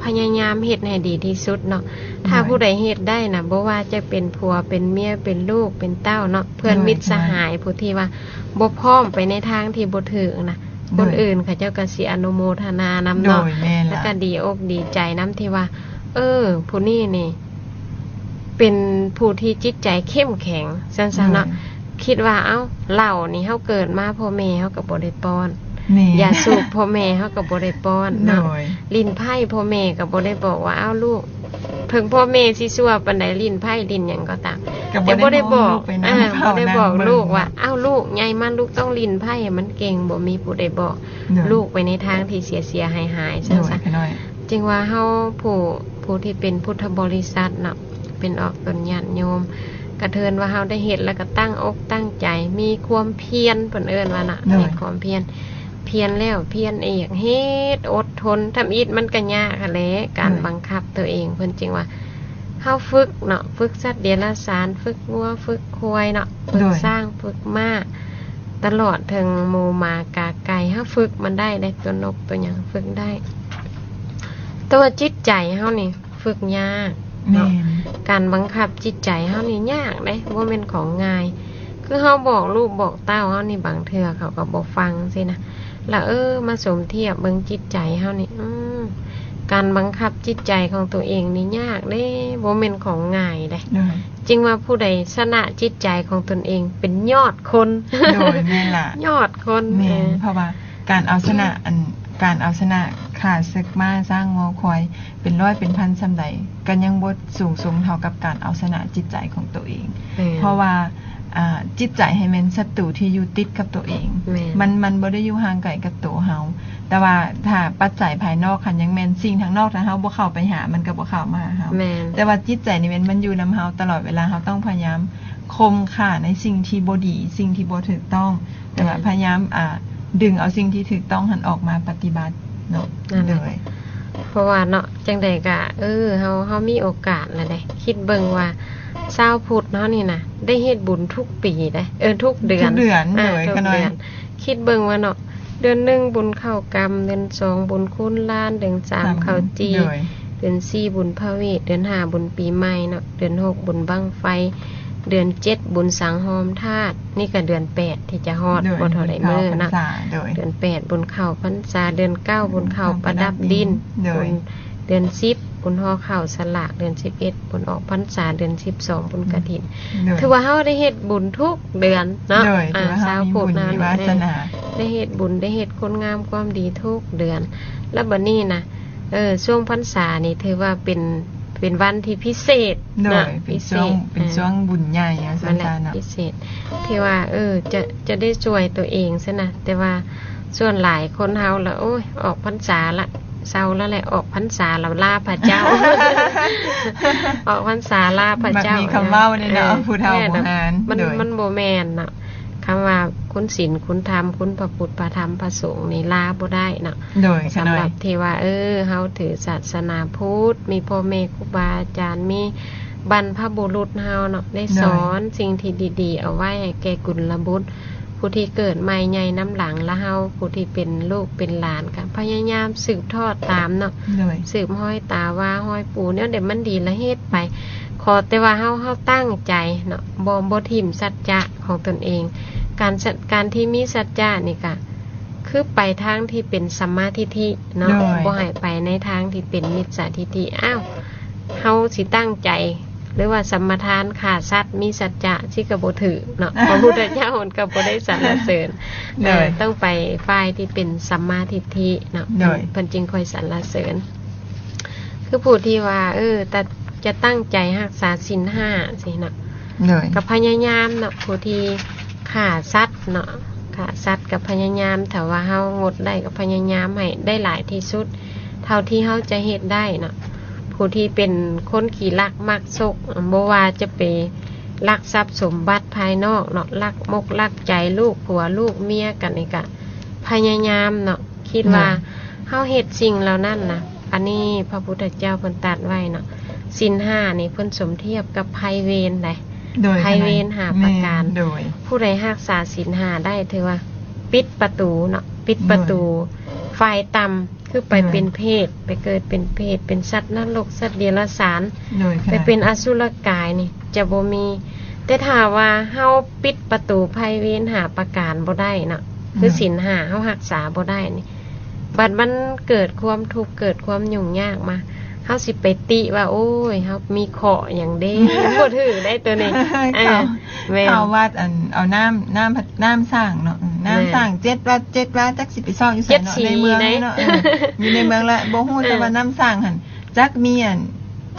ພະຍາຍາມເຮັດໃຫ້ດີທີ່ສຸດເນາະ ໂດຍ ຖ້າຜູ້ໃດເຮັດໄດ້ນະ ບໍ່ວ່າຈະເປັນຜົວເປັນເມຍ ເປັນລູກເປັນເຕົ້າເນາະ ເພື່ອນ ໂດຍ ມິດສະຫາຍ ໂດຍ ຜູ້ທີ່ວ່າບໍ່ພ້ອມໄປໃນທາງທີ່ບໍ່ຖືກນະ ໂດຍ ຄົນອື່ນເຂົາເຈົ້າກໍຊິອະນຸໂມທະນານຳເນາະ ໂດຍ ແມ່ນລະ ລະກໍດີອົກດີໃຈນຳທີ່ວ່າ ເອີ ຜູ້ນີ້ນີ້ເປັນຜູ້ທີ່ຈິດໃຈເຂັ້ມແຂງ ຊັ້ນຊະເນາະ ໂດຍ ຄິດວ່າ ເອົ້າ ເຫຼົ້ານີ້ເຮົາເກີດມາພໍ່ແມ່ເຮົາກໍບໍ່ໄດ້ປ້ອນ ແມ່ນ ຢາສູບພໍ່ແມ່ເຮົາກໍບໍ່ໄດ້ປ້ອນເນາະ ໂດຍ ຫຼິ້ນໄພ້ພໍ່ແມ່ກໍບໍ່ໄດ້ບອກວ່າ ເອົ້າ ລູກ ເຖິງພໍ່ແມ່ຊິຊົ່ວປານໃດ ຫຼິ້ນໄພ້ຫຼິ້ນຫຍັງກໍຕາມ ກໍບໍ່ໄດ້ ແຕ່ບໍ່ໄດ້ບອກ ບອກລູກໄປນຳ ອ່າ ເວົ້ານຳ ບໍ່ໄດ້ບອກລູກວ່າ ເບິ່ງວ່າ ອ້າວ ລູກໃຫຍ່ມາລູກຕ້ອງຫຼິ້ນໄພ້ໃຫ້ມັນເກັ່ງ ບໍ່ມີຜູ້ໃດບອກ ໂດຍ ລູກໄປໃນທາງທີ່ເສຍໆຫາຍໆ ໂດຍ ຊັ້ນຊະ ຂະນ້ອຍ ຈຶ່ງວ່າເຮົາຜູ້ ຜູ້ທີ່ເປັນພຸດທະບໍລິສັດເນາະ ເປັນອອກຕົນຍາດໂຍມ ກະເທີນວ່າເຮົາໄດ້ເຮັດ ແລ້ວກໍຕັ້ງອົກຕັ້ງໃຈ ມີຄວາມພຽນ ເພິ່ນເອີ້ນວ່ານະ ໂດຍ ມີຄວາມພຽນ ພຽນແລ້ວພຽນອີກ ເຮັດອົດທົນ ທຳອິດມັນກໍຍາກຫັ້ນແຫຼະ ການ ໂດຍ ບັງຄັບຕົວເອງ ເພິ່ນຈຶ່ງວ່າ ເຮົາຝຶກເນາະ ຝຶກສັດເດຍລະສານ ຝຶກງົວ ຝຶກຄວາຍເນາະ ຝຶກ ໂດຍ ຊ້າງ ຝຶກມ້າ ຕະຫຼອດເຖິງໝູໝາກາໄກ່ ເຮົາຝຶກມັນໄດ້ເດ້ ຕົວນົກຕົວຫຍັງຝຶກໄດ້ ແຕ່ວ່າຈິດໃຈເຮົານີ້ຝຶກຍາກເນາະ ແມ່ນ ການບັງຄັບຈິດໃຈເຮົານີ້ຍາກເດ້ ບໍ່ແມ່ນຂອງງ່າຍ ຄືເຮົາບອກລູກບອກເຕົ້າເຮົານີ້ ບາງເທື່ອເຂົາກໍບໍ່ຟັງຊີ້ນະ ລະ ເອີ ມາສົມທຽບເບິ່ງຈິດໃຈເຮົານີ້ ອືມ ການບັງຄັບຈິດໃຈຂອງຕົວເອງນີ້ຍາກເດ້ ບໍ່ແມ່ນຂອງງ່າຍເດ້ ໂດຍ ຈຶ່ງວ່າຜູ້ໃດຊະນະຈິດໃຈຂອງຕົນເອງເປັນຍອດຄົນ ໂດຍ ແມ່ນລະ ຍອດຄົນ ແມ່ນ ເອີ ເພາະວ່າການເອົາຊະນະ ອືມ ອັນ ການເອົາຊະນະຂ້າເສິກມ້າຊ້າງງົວຄວາຍ ເປັນຮ້ອຍເປັນພັນສ່ຳໃດ ກໍຍັງບໍ່ສູງສົ່ງເທົ່າກັບການເອົາຊະນະຈິດໃຈຂອງຕົວເອງ ແມ່ນ ເພາະວ່າ ອ່າ ຈິດໃຈໃຫ້ແມ່ນສັດຕູທີ່ຢູ່ຕິດກັບຕົວເອງ ແມ່ນ ມັນ ມັນບໍ່ໄດ້ຢູ່ຫ່າງໄກກັບໂຕເຮົາ ແຕ່ວ່າຖ້າປັດໄຈພາຍນອກຫັ້ນຍັງແມ່ນສິ່ງທາງນອກ ຖ້າເຮົາບໍ່ເຂົ້າໄປຫາ ມັນກໍບໍ່ເຂົ້າມາຫາເຮົາ ແມ່ນ ແຕ່ວ່າຈິດໃຈນີ້ແມ່ນມັນຢູ່ນຳເຮົາຕະຫຼອດເວລາ ເຮົາຕ້ອງພະຍາຍາມ ຄ່ອມຄ່າໃນສິ່ງທີ່ບໍ່ດີ ສິ່ງທີ່ບໍ່ຖືກຕ້ອງ ແຕ່ວ່າ ແມ່ນ ພະຍາຍາມ ອ່າ ດຶງເອົາສິ່ງທີ່ຖືກຕ້ອງຫັ້ນອອກມາປະຕິບັດເນາະ ນັ້ນແຫຼະ ໂດຍ ເພາະວ່າເນາະ ຈັ່ງໃດກະ ເອີ ເຮົາ ເຮົາມີໂອກາດລະເດ້ ຄິດເບິ່ງວ່າຊາວພຸດເຮົານີ້ນະ ໄດ້ເຮັດບຸນທຸກປີເດ້ ເອີ ທຸກເດືອນ ທຸກເດືອນ ອ່າ ໂດຍ ທຸກເດືອນ ຂະນ້ອຍ ຄິດເບິ່ງວ່າເນາະ ເດືອນໜຶ່ງບຸນເຂົ້າກຳ ເດືອນສອງບຸນຄູນລ້ານ ເດືອນສາມເຂົ້າຈີ່ ໂດຍ ເດືອນສີ່ບຸນພະເວດ ເດືອນຫ້າບຸນປີໃໝ່ເນາະ ເດືອນຫົກບຸນບັ້ງໄຟ ເດືອນເຈັດບຸນສັງຫອມທາດ ນີ້ກໍເດືອນແປດທີ່ຈະຮອດ ໂດຍ ບໍ່ເທົ່າໃດມື້ເນາະ ເດືອນເກົ້າພັນສາ ໂດຍ ເດືອນແປດບຸນເຂົ້າພັນສາ ເດືອນເກົ້າບຸນເຂົ້າປະດັບດິນ ໂດຍ ບຸນເດືອນສິບບຸນຫໍ່ເຂົ້າສະຫຼາກ ເດືອນສິບເອັດບຸນອອກພັນສາ ເດືອນສິບສອງບຸນກະຖິນ ໂດຍ ຖືວ່າເຮົາໄດ້ເຮັດບຸນທຸກເດືອນເນາະ ໂດຍ ອ່າ ຖືວ່າເຮົາມີບຸນມີວາສະໜາ ໄດ້ເຮັດບຸນ ໄດ້ເຮັດຄຸນງາມຄວາມດີທຸກເດືອນ ແລ້ວບັດນີ້ນະ ເອີ ຊ່ວງພັນສານີ້ຖືວ່າເປັນ ເປັນວັນທີ່ພິເສດ ໂດຍ ເນາະ ເປັນຊ່ວງ ພິເສດ ເປັນ ເອີ ຊ່ວງບຸນໃຫຍ່ວ່າຊັ້ນຊະເນາະ ພິເສດ ທີ່ວ່າ ເອີ ຈະ ຈະໄດ້ຊ່ວຍຕົວເອງຊັ້ນນະ ແຕ່ວ່າສ່ວນຫຼາຍຄົນເຮົາລະ ໂອ້ຍ ອອກພັນສາລະ ເຊົາລະແຫຼະ ອອກພັນສາລະລາພະເຈົ້າ ອອກພັນສາລາພະເຈົ້າ ມັກມີຄຳເວົ້ານີ້ເນາະ ເອີ ຜູ້ເຖົ້າບູຮານ ມັນ ໂດຍ ມັນບໍ່ແມ່ນເນາະ ຄຳວ່າຄຸນສິນຄຸນທຳ ຄຸນພະພຸດພະທຳພະສົງນີ້ລາບໍ່ໄດ້ເນາະ ໂດຍ ສຳລັບທີ່ວ່າ ເອີ ເຮົາຖືສາສະໜາພຸດ ມີພໍ່ແມ່ຄູບາອາຈານ ມີບັນພະບຸລຸດເຮົາເນາະ ໄດ້ ໂດຍ ສອນສິ່ງທີ່ດີໆ ເອົາໄວ້ໃຫ້ແກ່ກຸນລະບຸດ ຜູ້ທີ່ເກີດໃໝ່ໃຫຍ່ນຳຫຼັງລະເຮົາ ຜູ້ທີ່ເປັນລູກເປັນຫຼານ ກໍພະຍາຍາມສືບທອດຕາມເນາະ ໂດຍ ສືບຮອຍຕາວ່າຮອຍປູ່ ແນວໃດມັນດີລະເຮັດໄປ ຂໍແຕ່ວ່າເຮົາ ເຮົາຕັ້ງໃຈເນາະ ບໍ່ ບໍ່ຖິ້ມສັດຈະຂອງຕົນເອງ ການ ການທີ່ມີສັດຈະນີ້ກະ ຄືໄປທາງທີ່ເປັນສັມມາທິດຖິເນາະ ໂດຍ ບໍ່ໃຫ້ໄປໃນທາງທີ່ເປັນມິດສາທິດຖິ ອ້າວ ເຮົາຊິຕັ້ງໃຈ ຫຼືວ່າສະມາທານຂ້າສັດ ມີສັດຈະ ຊິກະບໍ່ຖືກເນາະ ພະພຸດທະເຈົ້າເພິ່ນກໍບໍ່ໄດ້ສັນລະເສີນ ໂດຍ ເອີ ຕ້ອງໄປຝ່າຍທີ່ເປັນສັມມາທິດຖິເນາະ ໂດຍ ເພິ່ນ ເພິ່ນຈຶ່ງຄ່ອຍສັນລະເສີນ ຄືຜູ້ທີ່ວ່າ ເອີ ຕະ ຈະຕັ້ງໃຈຮັກສາສິນຫ້າຊີ້ເນາະ ໂດຍ ກໍພະຍາຍາມເນາະ ຜູ້ທີ່ຂ້າສັດເນາະ ຂ້າສັດກໍພະຍາຍາມ ຖ້າວ່າເຮົາງົດໄດ້ກໍພະຍາຍາມໃຫ້ໄດ້ຫຼາຍທີ່ສຸດ ເທົ່າທີ່ເຮົາຈະເຮັດໄດ້ເນາະ ຜູ້ທີ່ເປັນຄົນຂີ້ລັກມັກສົກ ບໍ່ວ່າຈະໄປ ລັກຊັບສົມບັດພາຍນອກເນາະ, ລັກມົກລັກໃຈລູກຜົວລູກເມຍກັນນີ້ກະພະຍາຍາມເນາະ, ຄິດວ່າ ໂດຍ ເຮົາເຮັດສິ່ງເຫຼົ່ານັ້ນນະ. ອັນນີ້ພະພຸດທະເຈົ້າເພິ່ນຕັດໄວ້ເນາະ, ສິນຫ້ານີ້ເພິ່ນສົມທຽບກັບໄພເວນໃດ໋. ໂດຍ ໄພເວນຫ້າປະການ. ແມ່ນ ໂດຍ ຜູ້ໃດຮັກສາສິນຫ້າໄດ້ ຖືວ່າປິດປະຕູເນາະ, ປິດປະຕູ ໂດຍ ຝ່າຍຕ່ຳ ຄືໄປ ໂດຍ ເປັນເປດ ໄປເກີດເປັນເປດ ເປັນສັດນະລົກ ສັດເດຍລະສານ ໂດຍ ໄປເປັນອະສຸລະກາຍນີ້ຈະບໍ່ມີ. ແຕ່ຖ້າວ່າເຮົາປິດປະຕູໄພເວນຫ້າປະການບໍ່ໄດ້ເນາະ, ໂດຍ ຄືສິນຫ້າເຮົາຮັກສາບໍ່ໄດ້ນີ້, ບັດມັນເກີດຄວາມທຸກ ເກີດຄວາມຫຍຸ້ງຍາກມາ ເຮົາຊິໄປຕິວ່າ ໂອ້ຍ ເຮົາມີເຄາະຫຍັງເດ້ ບໍ່ຖືກໄດ໋ໂຕນີ້. ເອີ ເຂົ້າ ແມ່ນ ເຂົ້າວັດ ອັນ ເອົານ້ຳ ນ້ຳ ນ້ຳສ້າງເນາະ, ເອີ ນ້ຳ ແມ່ນ ສ້າງເຈັດວັດ ເຈັດວາ ຈັກຊິໄປຊອກຢູ່ໃສເນາະ ໃນເມືອງເນາະ, ເອີ ຢູ່ໃນເມືອງລະບໍ່ຮູ້ ເອີ ແຕ່ວ່ານ້ຳສ້າງຫັ້ນ ຈັກມີອັນ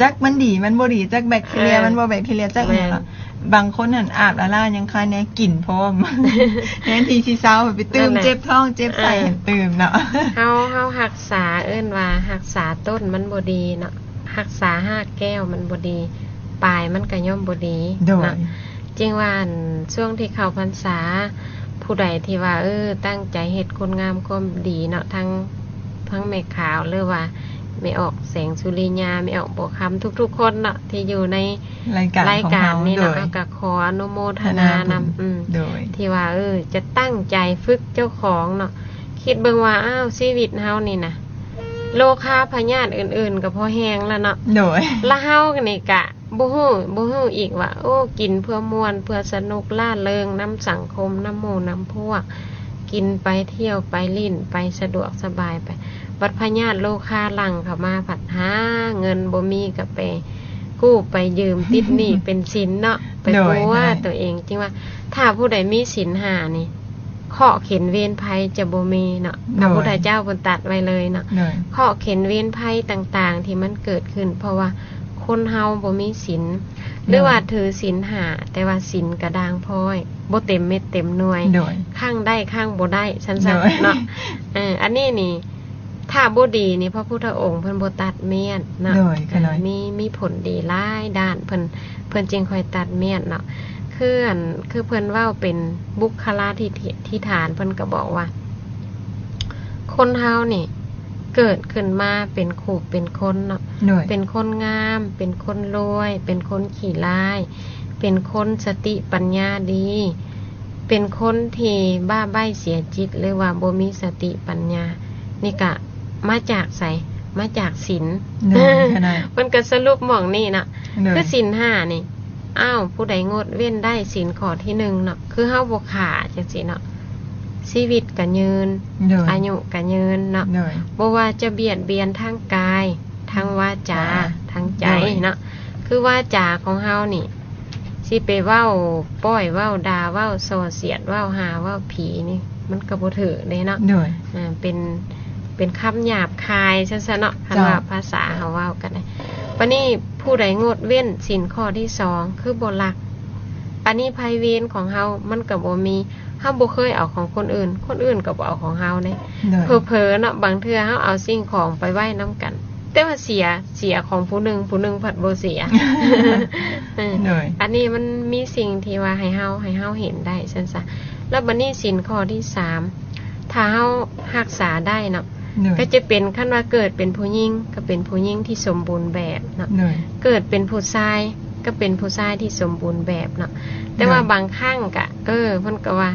ຈັກມັນດີມັນບໍ່ດີ ຈັກແບັກທີເຣຍ ເອີ ມັນບໍ່ແບັກທີເຣຍ ຈັກອີ່ຫຍັງເນາະ. ແມ່ນ ບາງຄົນຫັ້ນອາບລະລ້າຍັງຄາຍແນ່ ກິນພ້ອມ ແທນທີ່ຊິເຊົາ ໄປຕື່ມ ນັ້ນແຫຼະ ເຈັບທ້ອງເຈັບໄສ້ ເອີ ຕື່ມເນາະ. ເຮົາ ເຮົາຮັກສາ ເອີ້ນວ່າຮັກສາຕົ້ນມັນບໍ່ດີເນາະ, ຮັກສາຮາກແກ້ວມັນບໍ່ດີ ປາຍມັນກະຍ່ອມບໍ່ດີ ໂດຍ ເນາະ. ຈຶ່ງວ່າ ອັນ ຊ່ວງທີ່ເຂົ້າພັນສາ ຜູ້ໃດທີ່ວ່າ ເອີ ຕັ້ງໃຈເຮັດຄຸນງາມຄວາມດີເນາະ, ທັງ ທັງແມ່ຂາວ ຫຼືວ່າແມ່ອອກແສງສຸລິຍາ ແມ່ອອກບົວຄຳ ທຸກໆຄົນເນາະ ທີ່ຢູ່ໃນລາຍການ ລາຍການນີ້ເນາະ ໂດຍ ເຮົາກໍຂໍອະນຸໂມທະນານຳ ໂດຍ ທີ່ວ່າ ເອີ ຈະຕັ້ງໃຈຝຶກເຈົ້າຂອງເນາະ. ຄິດເບິ່ງວ່າ ອ້າວ ຊີວິດເຮົານີ້ນະ ໂລຄາພະຍາດອື່ນໆກໍພໍແຮງແລ້ວເນາະ ໂດຍ ລະເຮົານີ້ກະ ບໍ່ຮູ້ ບໍ່ຮູ້ອີກວ່າ ໂອ້ ກິນເພື່ອມ່ວນ ເພື່ອສະໜຸກລ່າເລີງນຳສັງຄົມ ນຳໝູ່ນຳພວກ, ກິນໄປທ່ຽວໄປຫຼິ້ນໄປ ສະດວກສະບາຍໄປ, ບັດພະຍາດໂລຄາຫຼັ່ງເຂົ້າມາ ພັດຫາເງິນບໍ່ມີ ກໍໄປກູ້ໄປຢືມ ຕິດໜີ້ເປັນສິນເນາະ ໄປປົວໂຕເອງ. ຈຶ່ງວ່າ ຖ້າຜູ້ໃດມີສິນຫ້ານີ້ ເຄາະເຂັນເວນໄພຈະບໍ່ມີເນາະ, ພະພຸດທະເຈົ້າເພິ່ນຕັດໄວ້ເລີຍເນາະ. ເຄາະເຂັນເວນໄພຕ່າງໆທີ່ມັນເກີດຂຶ້ນ ເພາະວ່າຄົນເຮົາບໍ່ມີສິນ ຫຼືວ່າຖືສິນຫ້າ ແຕ່ວ່າສິນກະດ່າງພ້ອຍ ບໍ່ເຕັມເມັດເຕັມໜ່ວຍ, ຄັ້ງໄດ້ຄັ້ງບໍ່ໄດ້ ຊັ້ນຊະເນາະ. ເອີ ອັນນີ້ນີ້ ຖ້າບໍ່ດີນີ້ ພະພຸດທະອົງເພິ່ນບໍ່ຕັດມ້ຽນເນາະ, ມີ ມີຜົນດີຫຼາຍດ້ານ ເພິ່ນ ເພິ່ນຈຶ່ງຄ່ອຍຕັດມ້ຽນເນາະ. ຄືອັນ ຄືເພິ່ນເວົ້າເປັນບຸກຄະລາທິ ທິຖານ ເພິ່ນກໍບອກວ່າ ຄົນເຮົານີ້ເກີດຂຶ້ນມາເປັນຄູ່ເປັນຄົນເນາະ, ເປັນຄົນງາມ ເປັນຄົນລວຍ ເປັນຄົນຂີ້ຮ້າຍ ເປັນຄົນສະຕິປັນຍາດີ ເປັນຄົນທີ່ບ້າໃບ້ເສຍຈິດ ຫຼືວ່າບໍ່ມີສະຕິປັນຍາ ນີ້ກະມາຈາກໃສ? ມາຈາກສິນ. ເພິ່ນກໍສະຫຼຸບໝ່ອງນີ້ເນາະ, ຄືສິນຫ້ານີ້ ອ້າວ ຜູ້ໃດງົດເວັ້ນໄດ້ສິນຂໍ້ທີໜຶ່ງເນາະ ຄືເຮົາບໍ່ຂ້າຈັ່ງຊີ້ເນາະ ຊີວິດກະຍືນ ອາຍຸກະຍືນເນາະ, ບໍ່ວ່າຈະບຽດບຽນທາງກາຍ ທາງວາຈາ ທາງໃຈເນາະ. ຄືວາຈາຂອງເຮົານີ້ ຊິໄປເວົ້າປ້ອຍ ເວົ້າດ່າ ເວົ້າສໍ້ສຽດ ເວົ້າຫາ ເວົ້າຜີນີ້ ມັນກໍບໍ່ຖືກເດ້ເນາະ. ເປັນ ເປັນຄຳຫຍາບຄາຍຊັ້ນຊະເນາະ, ຄັນວ່າພາສາເຮົາເວົ້າກັນ. ບາດນີ້ຜູ້ໃດງົດເວັ້ນສິນຂໍ້ທີສອງ ຄືບໍ່ລັກ, ອັນນີ້ໄພເວນຂອງເຮົາມັນກໍບໍ່ມີ, ເຮົາບໍ່ເຄີຍເອົາຂອງຄົນອື່ນ ຄົນອື່ນກໍບໍ່ເອົາຂອງເຮົາເດ້. ເຜີໆເນາະ ບາງເທື່ອເຮົາເອົາສິ່ງຂອງໄປໄວ້ນຳກັນ ແຕ່ວ່າເສຍ ເສຍຂອງຜູ້ໜຶ່ງ ຜູ້ໜຶ່ງພັດບໍ່ເສຍ. ເອີ ອັນນີ້ມັນມີສິ່ງທີ່ວ່າໃຫ້ເຮົາ ໃຫ້ເຮົາເຫັນໄດ້ຊັ້ນຊະ. ແລ້ວບາດນີ້ສິນຂໍ້ທີສາມ ຖ້າເຮົາຮັກສາໄດ້ເນາະ ກໍຈະເປັນ ຄັນວ່າເກີດເປັນຜູ້ຍິງ ກໍເປັນຜູ້ຍິງທີ່ສົມບູນແບບເນາະ, ເກີດເປັນຜູ້ຊາຍ ກໍເປັນຜູ້ຊາຍທີ່ສົມບູນແບບເນາະ. ແຕ່ວ່າບາງຄັ້ງກະ ເອີ ເພິ່ນກໍວ່າ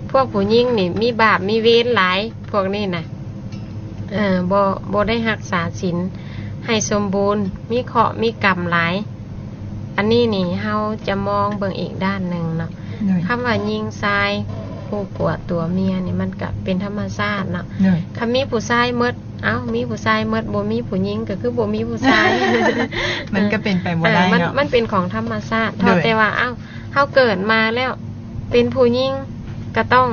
ພວກຜູ້ຍິງນີ້ມີບາບມີເວນຫຼາຍ ພວກນີ້ນະ ເອີ ບໍ່ ບໍ່ໄດ້ຮັກສາສິນໃຫ້ສົມບູນ ມີເຄາະມີກຳຫຼາຍ. ອັນນີ້ນີ້ເຮົາຈະມອງເບິ່ງອີກດ້ານໜຶ່ງເນາະ. ຄຳວ່າຍິງຊາຍຄູ່ຜົວຕົວເມຍນີ້ ມັນກະເປັນທຳມະຊາດເນາະ. ຄັນມີຜູ້ຊາຍໝົດ ເອົ້າ ມີຜູ້ຊາຍໝົດ ບໍ່ມີຜູ້ຍິງ ກໍຄືບໍ່ມີຜູ້ຊາຍ. ມັນກໍເປັນໄປບໍ່ໄດ້ເນາະ, ມັນເປັນຂອງທຳມະຊາດ. ເທົ່າແຕ່ວ່າ ເອົ້າ ເຮົາເກີດມາແລ້ວເປັນຜູ້ຍິງ ກໍຕ້ອງ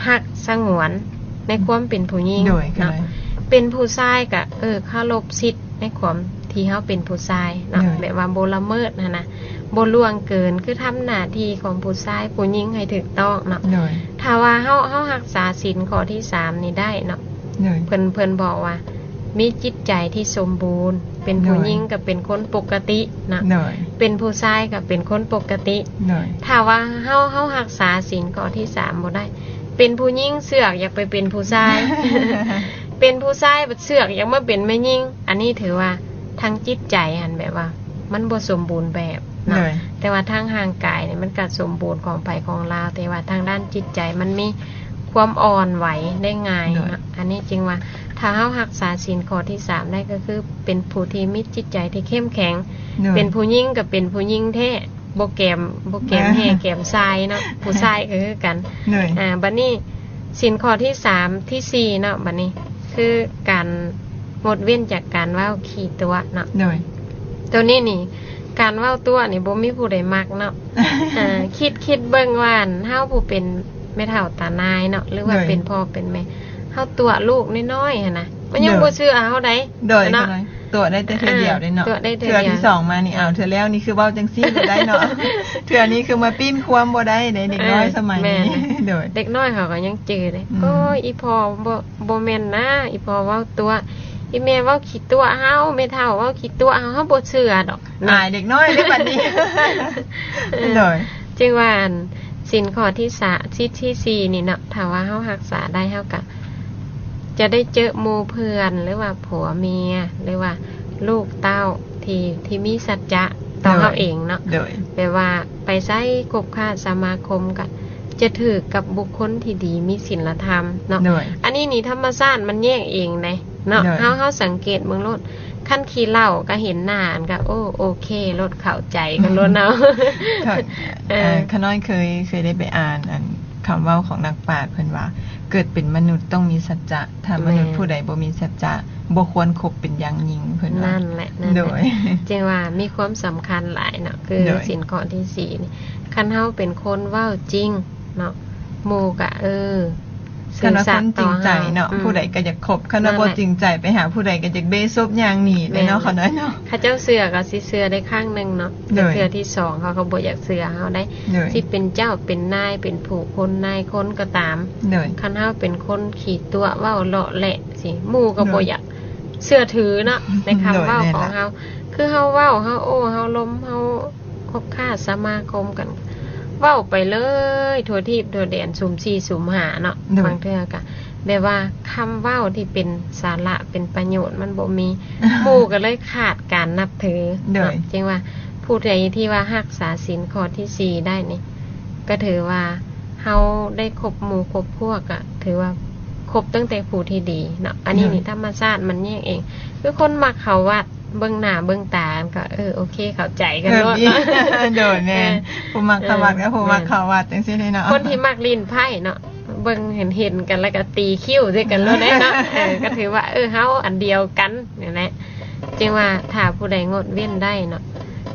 ຮັກສະຫງວນໃນຄວາມເປັນຜູ້ຍິງເນາະ, ເປັນຜູ້ຊາຍກະ ເອີ ເຄົາລົບສິດໃນຄວາມທີ່ເຮົາເປັນຜູ້ຊາຍເນາະ, ແບບວ່າບໍ່ລະເມີດຫັ້ນນະ ບໍ່ລ່ວງເກີນ ຄືທຳໜ້າທີ່ຂອງຜູ້ຊາຍ ຜູ້ຍິງໃຫ້ຖືກຕ້ອງເນາະ. ຖ້າວ່າເຮົາ ເຮົາຮັກສາສິນຂໍ້ທີສາມນີ້ໄດ້ເນາະ, ເພິ່ນ ເພິ່ນບອກວ່າ ມີຈິດໃຈທີ່ສົມບູນ ເປັນຜູ້ຍິງກໍເປັນຄົນປົກກະຕິນະ ເປັນຜູ້ຊາຍກໍເປັນຄົນປົກກະຕິ. ຖ້າວ່າເຮົາ ເຮົາຮັກສາສິນຂໍ້ທີສາມບໍ່ໄດ້ ເປັນຜູ້ຍິງເຊືອກຢາກໄປເປັນຜູ້ຊາຍ ເປັນຜູ້ຊາຍບັດເຊືອກຢາກມາເປັນແມ່ຍິງ. ອັນນີ້ຖືວ່າທາງຈິດໃຈຫັ້ນແບບວ່າມັນບໍ່ສົມບູນແບບເນາະ ແຕ່ວ່າທາງຮ່າງກາຍນີ້ມັນກໍສົມບູນຂອງໃຜຂອງລາວ ແຕ່ວ່າທາງດ້ານຈິດໃຈມັນມີຄວາມອ່ອນໄຫວໄດ້ງ່າຍເນາະ. ອັນນີ້ຈຶ່ງວ່າ ຖ້າເຮົາຮັກສາສິນຂໍ້ທີສາມໄດ້ ກໍຄືເປັນຜູ້ທີ່ມີຈິດໃຈທີ່ເຂັ້ມແຂງ ເປັນຜູ້ຍິງກໍເປັນຜູ້ຍິງແທ້ ບໍ່ແກມ ບໍ່ແກມແຮ່ແກມຊາຍເນາະ ຜູ້ຊາຍກໍຄືກັນ. ອາ ບັດນີ້ສິນຂໍ້ທີສາມ ທີສີ່ເນາະ ບັດນີ້ຄືການງົດເວັ້ນຈາກການເວົ້າຂີ້ຕົວະເນາະ. ໂຕນີ້ນີ້ ການເວົ້າຕົວະນີ້ບໍ່ມີຜູ້ໃດມັກເນາະ. ອາ ຄິດ ຄິດເບິ່ງວ່າ ອັນ ເຮົາຜູ້ເປັນແມ່ເຖົ້າຕານາຍເນາະ ຫຼືວ່າເປັນພໍ່ເປັນແມ່ ເຮົາຕົວະລູກນ້ອຍໆຫັ້ນນະ ມັນຍັງບໍ່ເຊື່ອເຮົາໃດ. ໂດຍ ເນາະ ຕົວະໄດ້ແຕ່ເທື່ອດຽວເດ້ເນາະ ຕົວະໄດ້ເທື່ອດຽວ ເທື່ອທີສອງມານີ້ ເອົາ ເທື່ອແລ້ວນີ້ຄືເວົ້າຈັ່ງຊີ້ບໍ່ໄດ້ເນາະ ເທື່ອນີ້ຄືມາປີ້ນຄວາມບໍ່ໄດ້ເດ້ ເດັກນ້ອຍສະໄໝນີ້. ໂດຍ ເດັກນ້ອຍເຂົາກໍຍັງຈື່ເດ້. ໂອ້ຍ ອີ່ພໍ່ບໍ່ ບໍ່ແມ່ນນະ ອີ່ພໍ່ເວົ້າຕົວະ ອີ່ແມ່ເວົ້າຂີ້ຕົວະເຮົາ ແມ່ເຖົ້າເວົ້າຂີ້ຕົວະເຮົາ ເຮົາບໍ່ເຊື່ອດອກ. ອາຍເດັກນ້ອຍເດ້ບັດນີ້. ໂດຍ ຈຶ່ງວ່າ ອັນ ສິນຂໍ້ທີສາມ ສິນທີສີ່ນີ້ເນາະ ຖ້າວ່າເຮົາຮັກສາໄດ້ ເຮົາກະຈະໄດ້ເຈີໝູ່ເພື່ອນ ຫຼືວ່າຜົວເມຍ ຫຼືວ່າລູກເຕົ້າທີ່ ທີ່ມີສັດຈະຕໍ່ເຮົາເອງເນາະ. ແບບວ່າໄປໃສຄົບຄ້າສະມາຄົມກະຈະຖືກກັບບຸກຄົນທີ່ດີມີສິນລະທຳເນາະ. ອັນນີ້ນີ້ທຳມະຊາດມັນແຍກເອງເດ້. ເນາະ ເຮົາ ເຮົາສັງເກດເບິ່ງໂລດ ຄັນຂີ້ເຫຼົ້າກໍເຫັນໜ້າ ອັນກໍ ໂອ້ ໂອເຄໂລດ ເຂົ້າໃຈກັນໂລດເນາະ. ເອີ ຂ້ານ້ອຍເຄີຍ ເຄີຍໄດ້ໄປອ່ານ ອັນ ຄຳເວົ້າຂອງນັກປາດ ເພິ່ນວ່າ ເກີດເປັນມະນຸດຕ້ອງມີສັດຈະ ຖ້າມະນຸດຜູ້ໃດບໍ່ມີສັດຈະ ບໍ່ຄວນຄົບເປັນຢ່າງຍິ່ງ ເພິ່ນວ່າ. ນັ້ນແຫຼະ ນັ້ນແຫຼະ ໂດຍ ຈຶ່ງວ່າມີຄວາມສຳຄັນຫຼາຍເນາະ ຄືສິນຂໍ້ທີສີ່ນີ້ ຄັນເຮົາເປັນຄົນເວົ້າຈິງເນາະ ໝູ່ກໍ ເອີ ຊື່ສັດຕໍ່ເຮົາ ຜູ້ໃດກໍຢາກຄົບ ຄັນວ່າບໍ່ຈິງໃຈໄປຫາຜູ້ໃດກໍຢາກເບສົບຍ່າງໜີເດ້ເນາະ. ເຂົານ້ອຍເນາະ ເຂົາເຈົ້າເຊື່ອກໍຊິເຊື່ອໄດ້ຄັ້ງໜຶ່ງເນາະ ແຕ່ເທື່ອທີສອງເຂົາກໍບໍ່ຢາກເຊື່ອເຮົາໄດ໋ ຊິເປັນເຈົ້າເປັນນາຍ ເປັນຜູ້ຄົນນາຍຄົນກໍຕາມ. ຄັນເຮົາເປັນຄົນຂີ້ຕົວະ ເວົ້າເລາະແຫຼະ ຊິໝູ່ກໍບໍ່ຢາກເຊື່ອຖືເນາະ ໃນຄຳເວົ້າຂອງເຮົາ ຄືເຮົາເວົ້າ ເຮົາໂອ້ ເຮົາລົມ ເຮົາ ຄົບຄ້າສະມາຄົມກັນ ເວົ້າໄປເລີຍທົ່ວທີບທົ່ວແດນ ສຸມສີ່ສຸມຫ້າເນາະ. ບາງເທື່ອກະແບບວ່າຄຳເວົ້າທີ່ເປັນສາລະເປັນປະໂຫຍດມັນບໍ່ມີ ໝູ່ກໍເລີຍຂາດການນັບຖືເນາະ. ຈຶ່ງວ່າຜູ້ໃດທີ່ວ່າຮັກສາສິນຂໍ້ທີສີ່ໄດ້ນີ້ ກໍຖືວ່າເຮົາໄດ້ຄົບໝູ່ຄົບພວກ ກໍຖືວ່າຄົບຕັ້ງແຕ່ຜູ້ທີ່ດີເນາະ. ອັນນີ້ນີ້ທຳມະຊາດມັນແຍກເອງ ຄືຄົນມັກເຂົ້າວັດ ເບິ່ງໜ້າເບິ່ງຕາກັນກໍ ເອີ ໂອເຄ ເຂົ້າໃຈກັນໂລດເນາະ. ໂດຍ ແມ່ນ ເອີ ຜູ້ມັກເຂົ້າວັດກັບຜູ້ມັກເຂົ້າວັດຈັ່ງຊີ້ເນາະ. ຄົນທີ່ມັກຫຼິ້ນໄພ້ເນາະ ເບິ່ງເຫັນໆກັນແລ້ວກໍຕີຄິ້ວໃສ່ກັນໂລດເດ້ເນາະ. ເອີ ກໍຖືວ່າ ເອີ ເຮົາອັນດຽວກັນນີ້ແຫຼະ. ຈຶ່ງວ່າຖ້າຜູ້ໃດງົດເວັ້ນໄດ້ເນາະ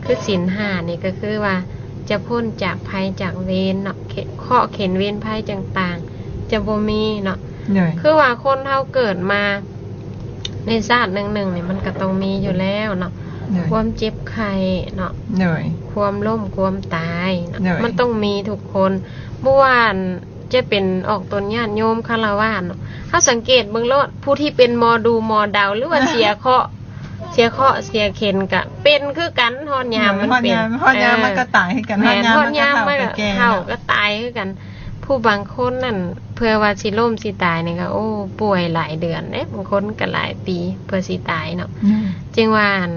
ຄືສິນຫ້ານີ້ກໍຄືວ່າຈະພົ້ນຈາກໄພຈາກເວນເນາະ ເຄ- ເຄາະເຂັນເວນໄພຕ່າງໆຈະບໍ່ມີເນາະ. ຄືວ່າຄົນເຮົາເກີດມາ ໃນຊາດໜຶ່ງໆນີ້ມັນກໍຕ້ອງມີຢູ່ແລ້ວເນາະ ຄວາມເຈັບໄຂ້ເນາະ ຄວາມລົ້ມຄວາມຕາຍເນາະ ມັນຕ້ອງມີທຸກຄົນ. ບໍ່ວ່າ ອັນ ຈະເປັນອອກຕົນຍາດໂຍມຄາລະວາດເນາະ ເຮົາສັງເກດເບິ່ງໂລດ ຜູ້ທີ່ເປັນໝໍດູໝໍເດົາ ຫຼືວ່າເສຍເຄາະ ເສຍເຄາະເສຍເຂັນກະເປັນຄືກັນ ຮອດຍາມມັນເປັນ ຮອດຍາມມັນກໍຕາຍຄືກັນ ແມ່ນ ຮອດຍາມມັນກໍເຖົ້າກໍຕາຍຄືກັນ. ຜູ້ບາງຄົນນັ້ນ ເພື່ອວ່າຊິລົ້ມຊິຕາຍນີ້ກໍ ໂອ້ ປ່ວຍຫຼາຍເດືອນເດ້ ບາງຄົນກໍຫຼາຍປີເພື່ອຊິຕາຍເນາະ. ຈຶ່ງວ່າ ອັນ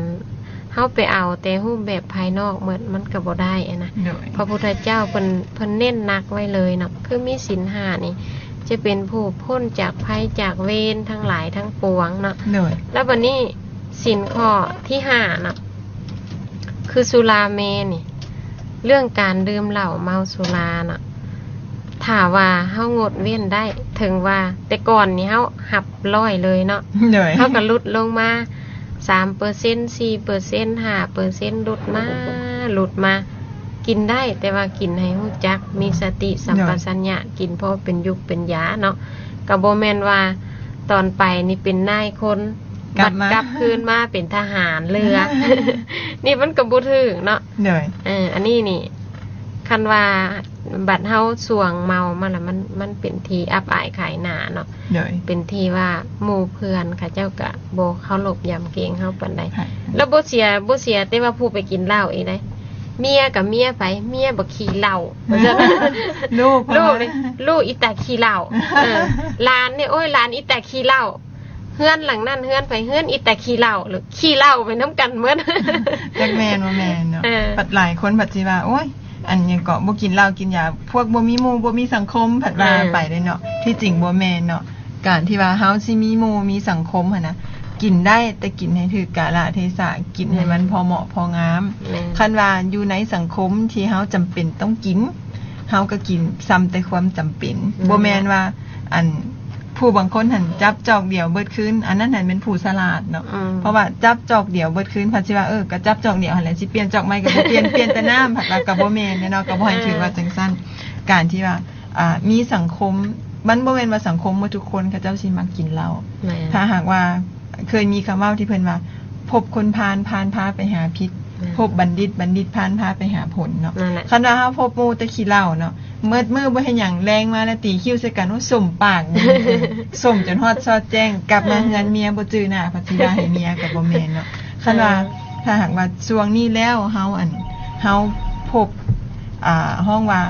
ເຮົາໄປເອົາແຕ່ຮູບແບບພາຍນອກໝົດ ມັນກໍບໍ່ໄດ້ນະ. ພະພຸດທະເຈົ້າເພິ່ນ ເພິ່ນເນັ້ນໜັກໄວ້ເລີຍເນາະ ຄືມີສິນຫ້ານີ້ ຈະເປັນຜູ້ພົ້ນຈາກໄພຈາກເວນທັງຫຼາຍທັງປວງເນາະ. ແລ້ວບັດນີ້ ສິນຂໍ້ທີຫ້າເນາະ ຄືສຸລາເມນີ້ ເລື່ອງການດື່ມເຫຼົ້າເມົາສຸລາເນາະ ຖ້າວ່າເຮົາງົດເວັ້ນໄດ້ ເຖິງວ່າແຕ່ກ່ອນນີ້ເຮົາຮັບຮ້ອຍເລີຍເນາະ ເຮົາກໍຫຼຸດລົງມາສາມເປີເຊັນ ສີ່ເປີເຊັນ ຫ້າເປີເຊັນ ຫຼຸດມາ ຫຼຸດມາ ກິນໄດ້ ແຕ່ວ່າກິນໃຫ້ຮູ້ຈັກ ມີສະຕິສຳປະສັນຍະ ກິນພໍເປັນຢູກເປັນຢາເນາະ. ກໍບໍ່ແມ່ນວ່າຕອນໄປນີ້ເປັນນາຍຄົນ ກັບມາ ບັດກັບຄືນມາເປັນທະຫານເຫຼືອ ນີ້ມັນກໍບໍ່ຖືກເນາະ. ເອີ ອັນນີ້ນີ້ ຄັນວ່າ ບັດເຮົາຊ່ວງເມົາມາລະ ມັນ ມັນເປັນທີ່ອັບອາຍຂາຍໜ້າເນາະ ໂດຍ ເປັນທີ່ວ່າໝູ່ເພື່ອນເຂົາເຈົ້າກະບໍ່ເຄົາລົບຢຳເກງເຮົາປານໃດ ແລ້ວບໍ່ເສຍ ບໍ່ເສຍແຕ່ວ່າຜູ້ໄປກິນເຫຼົ້າອີກເດ້ ເມຍກະເມຍໃຜ ເມຍບັກຂີ້ເຫຼົ້າ ລູກ ລູກນີ້ ລູກອີຕາຂີ້ເຫຼົ້າ ເອີ ຫຼານນີ້ ໂອ້ຍ ຫຼານອີຕາຂີ້ເຫຼົ້າ ເຮືອນຫຼັງນັ້ນເຮືອນໃຜ ເຮືອນອີຕາຂີ້ເຫຼົ້າ ຂີ້ເຫຼົ້າໄປນຳກັນໝົດ ຈັກແມ່ນບໍ່ແມ່ນເນາະ ເອີ ບັດຫຼາຍຄົນບັດຊິວ່າ ໂອ້ຍ ອັນຫຍັງເກາະ ບໍ່ກິນເຫຼົ້າກິນຢາ ພວກບໍ່ມີໝູ່ບໍ່ມີສັງຄົມ ພັດວ່າ ເອີ ໄປເດ້ເນາະ ທີ່ຈິງບໍ່ແມ່ນເນາະ ການທີ່ວ່າເຮົາຊິມີໝູ່ມີສັງຄົມຫັ້ນນະ ກິນໄດ້ ແຕ່ກິນໃຫ້ຖືກກາລະເທສະ ກິນໃຫ້ມັນ ແມ່ນ ພໍເໝາະພໍງາມ ແມ່ນ ຄັນວ່າຢູ່ໃນສັງຄົມທີ່ເຮົາຈຳເປັນຕ້ອງກິນ ເຮົາກໍກິນສ່ຳແຕ່ຄວາມຈຳເປັນ ແມ່ນ ບໍ່ແມ່ນວ່າ ອັນ ຜູ້ບາງຄົນຫັ້ນຈັບຈອກດຽວເບິດຄືນ ອັນນັ້ນຫັ້ນແມ່ນຜູ້ສະຫຼາດເນາະ ອືມ ເພາະວ່າຈັບຈອກດຽວເບິດຄືນ ພັດຊິວ່າ ເອີ ກໍຈັບຈອກດຽວຫັ້ນແຫຼະ ຊິປ່ຽນຈອກໃໝ່ກໍບໍ່ປ່ຽນ ປ່ຽນແຕ່ນ້ຳ ພັດວ່າກໍບໍ່ແມ່ນເດ້ເນາະ ກໍບໍ່ໃຫ້ຖືວ່າ ເອີ ຈັ່ງຊັ້ນ ການທີ່ວ່າ ອ່າ ມີສັງຄົມ ມັນບໍ່ແມ່ນວ່າສັງຄົມໝົດທຸກຄົນເຂົາເຈົ້າຊິມັກກິນເຫຼົ້າ ແມ່ນ ຖ້າຫາກວ່າເຄີຍມີຄຳເວົ້າທີ່ເພິ່ນວ່າ ພົບຄົນພານ ພານພາໄປຫາຜິດ ແມ່ນ ພົບບັນດິດ ບັນດິດພານພາໄປຫາຜົນເນາະ ນັ້ນແຫຼະ ຄັນວ່າເຮົາພົບໝູ່ແຕ່ຂີ້ເຫຼົ້າເນາະ ໝົດມື້ບໍ່ເຮັດຫຍັງ ແລງມາແລ້ວຕີຄິ້ວໃສ່ກັນ ໂອ້ ສົ້ມປາກ ສົ້ມຈົນຮອດຊອດແຈ້ງ ກັບມາເຮືອນເມຍບໍ່ຈື່ໜ້າ ພັດຊິວ່າໃຫ້ເມຍກໍບໍ່ແມ່ນເນາະ ຄັນວ່າ ເອີ ຖ້າຫາກວ່າຊ່ວງນີ້ແລ້ວເຮົາ ອັນ ເຮົາພົບ ອ່າ ຮ້ອງວ່າ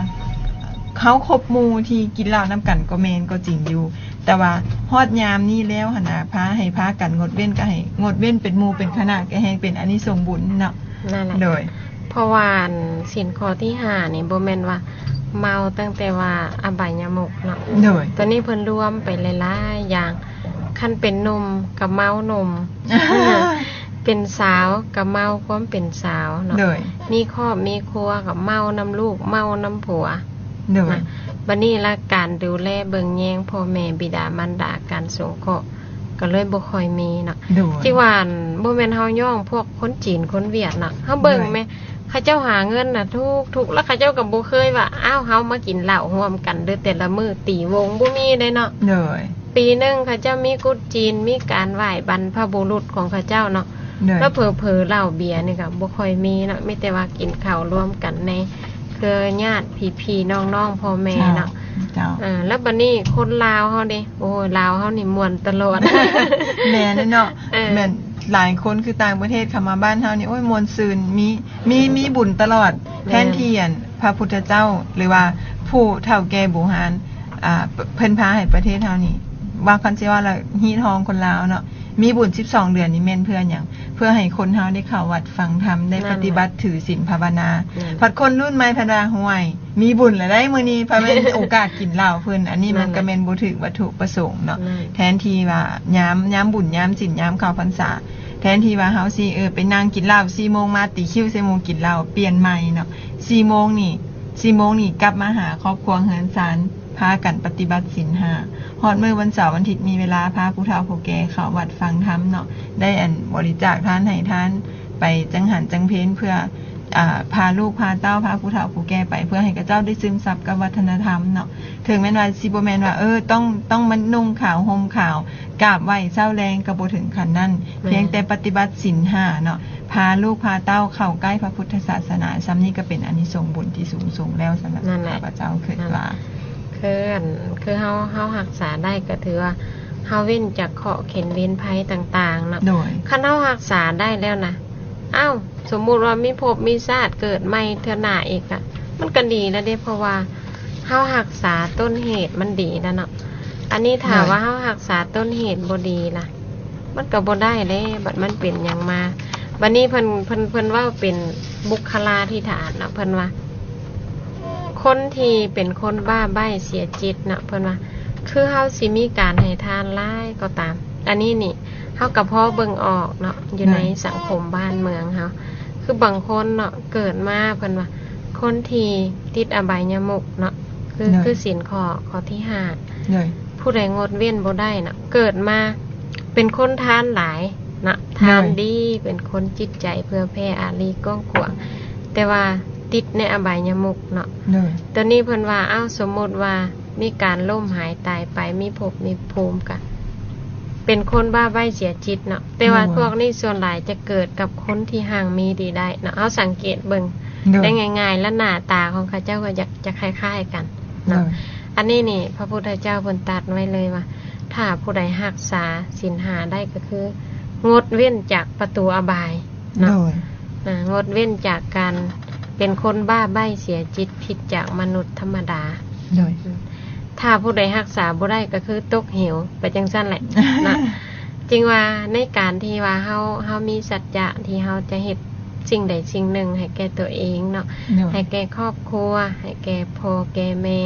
ເຮົາຄົບໝູ່ທີ່ກິນເຫຼົ້ານຳກັນກໍແມ່ນກໍຈິງຢູ່ ແຕ່ວ່າຮອດຍາມນີ້ແລ້ວຫັ້ນນະ ພາ ໃຫ້ພາກັນງົດເວັ້ນ ກໍໃຫ້ງົດເວັ້ນເປັນໝູ່ເປັນຄະນະ ກໍແຮ່ງເປັນອານິສົງບຸນເນາະ ນັ້ນແຫຼະ ໂດຍ ເພາະວ່າ ອັນ ສິນຂໍ້ທີຫ້ານີ້ ບໍ່ແມ່ນວ່າເມົາຕັ້ງແຕ່ວ່າອະບາຍະມຸກເນາະ ໂດຍ ຕອນນີ້ເພິ່ນລວມໄປຫຼາຍໆຢ່າງ ຄັນເປັນໜຸ່ມກໍເມົາໜຸ່ມ ເປັນສາວກໍເມົາຄວາມເປັນສາວເນາະ ໂດຍ ມີຄອບມີຄົວກໍເມົານຳລູກ ເມົານຳຜົວ ໂດຍ ນະ ບັດນີ້ລະການດູແລເບິ່ງແຍງພໍ່ແມ່ບິດາມານດາ ການສົງເຄາະ ກໍເລີຍບໍ່ຄ່ອຍມີເນາະ ໂດຍ ທີ່ວ່າ ອັນ ບໍ່ແມ່ນເຮົາຍ້ອງພວກຄົນຈີນຄົນຫວຽດເນາະ ເຮົາເບິ່ງ ໂດຍ ແມ ເຂົາເຈົ້າຫາເງິນນະທຸກໆ ແລ້ວເຂົາເຈົ້າກໍບໍ່ເຄີຍວ່າ ອ້າວ ເຮົາມາກິນເຫຼົ້າຮ່ວມກັນເດີ້ ແຕ່ລະມື້ຕີວົງ ບໍ່ມີເດ້ເນາະ ໂດຍ ປີໜຶ່ງເຂົາເຈົ້າມີກຸດຈີນ ມີການໄຫວ້ບັນພະບຸລຸດຂອງເຂົາເຈົ້າເນາະ ໂດຍ ແລ້ວເຜີໆເຫຼົ້າເບຍນີ້ກໍບໍ່ຄ່ອຍມີເນາະ ມີແຕ່ວ່າກິນເຂົ້າລວມກັນໃນເຄືອຍາດພີ່ໆນ້ອງໆພໍ່ແມ່ເນາະ ເຈົ້າ ເຈົ້າ ເອີ ແລ້ວບັດນີ້ຄົນລາວເຮົາເດ້ ໂອ້ຍ ລາວເຮົານີ້ມ່ວນຕະຫຼອດ ແມ່ນເນາະ ເອີ ແມ່ນ ຫຼາຍຄົນຄືຕ່າງປະເທດເຂົ້າມາບ້ານເຮົານີ້ ໂອ້ຍ ມ່ວນຊື່ນ ມີ ມີ ມີບຸນຕະຫຼອດ ແມ່ນ ແທນທີ່ ອັນ ພະພຸດທະເຈົ້າ ຫຼືວ່າຜູ້ເຖົ້າແກ່ບູຮານ ອ່າ ເພິ່ນພາໃຫ້ປະເທດເຮົານີ້ ວ່າຄັນຊິວ່າລະຮີດຮອງຄົນລາວເນາະ ມີບຸນສິບສອງເດືອນນີ້ແມ່ນເພື່ອຫຍັງ? ເພື່ອໃຫ້ຄົນເຮົາໄດ້ເຂົ້າວັດຟັງທຳ ໄດ້ ນັ້ນແຫຼະ ປະຕິບັດຖືສິນພາວະນາ ນັ້ນ ພັດຄົນລຸ້ນໃໝ່ພັດວ່າ ຫ້ວຍ ມີບຸນແລ້ວໃດ໋ມື້ນີ້ ພະແມ່ນໂອກາດກິນເຫຼົ້າເພິ່ນ ອັນນີ້ມັນ ນັ້ນແຫຼະ ກໍແມ່ນບໍ່ຖືກວັດຖຸປະສົງເນາະ ນັ້ນ ແທນທີ່ວ່າຍາມ ຍາມບຸນ ຍາມສິນ ຍາມເຂົ້າພັນສາ ແທນທີ່ວ່າເຮົາຊິ ເອີ ໄປນັ່ງກິນເຫຼົ້າ ສີ່ໂມງມາຕີຄິ້ວໃສ່ໝູ່ກິນເຫຼົ້າ ປ່ຽນໃໝ່ເນາະ ສີ່ໂມງນີ້ ສີ່ໂມງນີ້ກັບມາຫາຄອບຄົວເຮືອນຊານ ພາກັນປະຕິບັດສິນຫ້າ ຮອດມື້ວັນເສົາວັນທິດມີເວລາ ພາຜູ້ເຖົ້າຜູ້ແກ່ເຂົ້າວັດຟັງທຳເນາະ ໄດ້ ອັນ ບໍລິຈາກທານໃຫ້ທານ ໄປຈັງຫັນຈັງເພັນ ເພື່ອ ອ່າ ພາລູກພາເຕົ້າ ພາຜູ້ເຖົ້າຜູ້ແກ່ໄປ ເພື່ອໃຫ້ເຂົາເຈົ້າໄດ້ຊຶມຊັບກັບວັດທະນະທຳເນາະ ເຖິງແມ່ນວ່າຊິບໍ່ແມ່ນວ່າ ເອີ ຕ້ອງ ຕ້ອງມານຸ່ງຂາວຫົ່ມຂາວ ກາບໄຫວ້ເຊົ້າແລງ ກໍບໍ່ເຖິງຂັ້ນນັ້ນ ແມ່ນ ພຽງແຕ່ປະຕິບັດສິນຫ້າເນາະ ພາລູກພາເຕົ້າເຂົ້າໃກ້ພະພຸດທະສາສະໜາ ຊ່ຳນີ້ກໍເປັນອານິສົງບຸນທີ່ສູງສົ່ງແລ້ວ ສຳລັບ ນັ້ນແຫຼະ ຂ້າພະເຈົ້າຄິດວ່າ ຄື ອັນ ຄືເຮົາ ເຮົາຮັກສາໄດ້ກໍຖືວ່າເຮົາເວັ້ນຈາກເຄາະເຂັນເວນໄພຕ່າງໆເນາະ ໂດຍ ຄັນເຮົາຮັກສາໄດ້ແລ້ວນະ ອ້າວ ສົມມຸດວ່າມີພົບມີຊາດເກີດໃໝ່ເທື່ອໜ້າອີກກະ ມັນກໍດີແລ້ວເດ້ ເພາະວ່າເຮົາຮັກສາຕົ້ນເຫດມັນດີແລ້ວເນາະ ອັນນີ້ຖ້າ ໂດຍ ວ່າເຮົາຮັກສາຕົ້ນເຫດບໍ່ດີລະ ມັນກໍບໍ່ໄດ້ເດ້ ບັດມັນເປັນຫຍັງມາ ບັດນີ້ເພິ່ນ ເພິ່ນ ເພິ່ນເວົ້າເປັນບຸກຄະລາທິຖານເນາະ ເພິ່ນວ່າ ຄົນທີ່ເປັນຄົນບ້າໃບ້ເສຍຈິດເນາະ ເພິ່ນວ່າ ຄືເຮົາຊິມີການໃຫ້ທານຫຼາຍກໍຕາມ ອັນນີ້ນີ້ ເຮົາກໍພໍເບິ່ງອອກເນາະ ຢູ່ໃນ ໂດຍ ສັງຄົມບ້ານເມືອງເຮົາ ຄືບາງຄົນເນາະ ເກີດມາ ເພິ່ນວ່າ ຄົນທີ່ຕິດອະບາຍະມຸກເນາະ ຄື ໂດຍ ຄືສິນຂໍ້ ຂໍ້ທີຫ້າ ໂດຍ ຜູ້ໃດງົດເວັ້ນບໍ່ໄດ້ເນາະ ເກີດມາເປັນຄົນທານຫຼາຍເນາະ ໂດຍ ທານດີ ເປັນຄົນຈິດໃຈເຜື່ອແຜ່ອາລີກວ້າງຂວາງ ແຕ່ວ່າຕິດໃນອະບາຍະມຸກເນາະ ໂດຍ ຕອນນີ້ເພິ່ນວ່າ ເອົ້າ ສົມມຸດວ່າ ມີການລົ້ມຫາຍຕາຍໄປ ມີພົບມີພູມ ກະເປັນຄົນບ້າໃບ້ເສຍຈິດເນາະ ແຕ່ວ່າ ໂດຍ ພວກນີ້ສ່ວນຫຼາຍຈະເກີດກັບຄົນທີ່ຮັ່ງມີດີໄດ້ເນາະ ເຮົາສັງເກດເບິ່ງ ໂດຍ ແຕ່ງ່າຍໆ ແລະ ໜ້າຕາຂອງເຂົາເຈົ້າກໍຈະ ຈະຄ້າຍໆ ກັນເນາະ. ໂດຍ ອັນນີ້ນີ້ ພະພຸດທະເຈົ້າເພິ່ນຕັດໄວ້ເລີຍວ່າ ຖ້າຜູ້ໃດຮັກສາສິນຫ້າໄດ້ ກໍຄືງົດເວັ້ນຈາກປະຕູອະບາຍເນາະ. ໂດຍ ອ່າ ງົດເວັ້ນຈາກການເປັນຄົນບ້າໃບ້ເສຍຈິດ ຜິດຈາກມະນຸດທຳມະດາ. ໂດຍ ອືມ ຖ້າຜູ້ໃດຮັກສາບໍ່ໄດ້ກໍຄືຕົກເຫວໄປຈັ່ງຊັ້ນແຫຼະເນາະ. ຈຶ່ງວ່າໃນການທີ່ວ່າເຮົາ ເຮົາມີສັດຈະທີ່ເຮົາຈະເຮັດສິ່ງໃດສິ່ງໜຶ່ງໃຫ້ແກ່ຕົວເອງເນາະ, ໂດຍ ໃຫ້ແກ່ຄອບຄົວ, ໃຫ້ແກ່ພໍ່ແກ່ແມ່,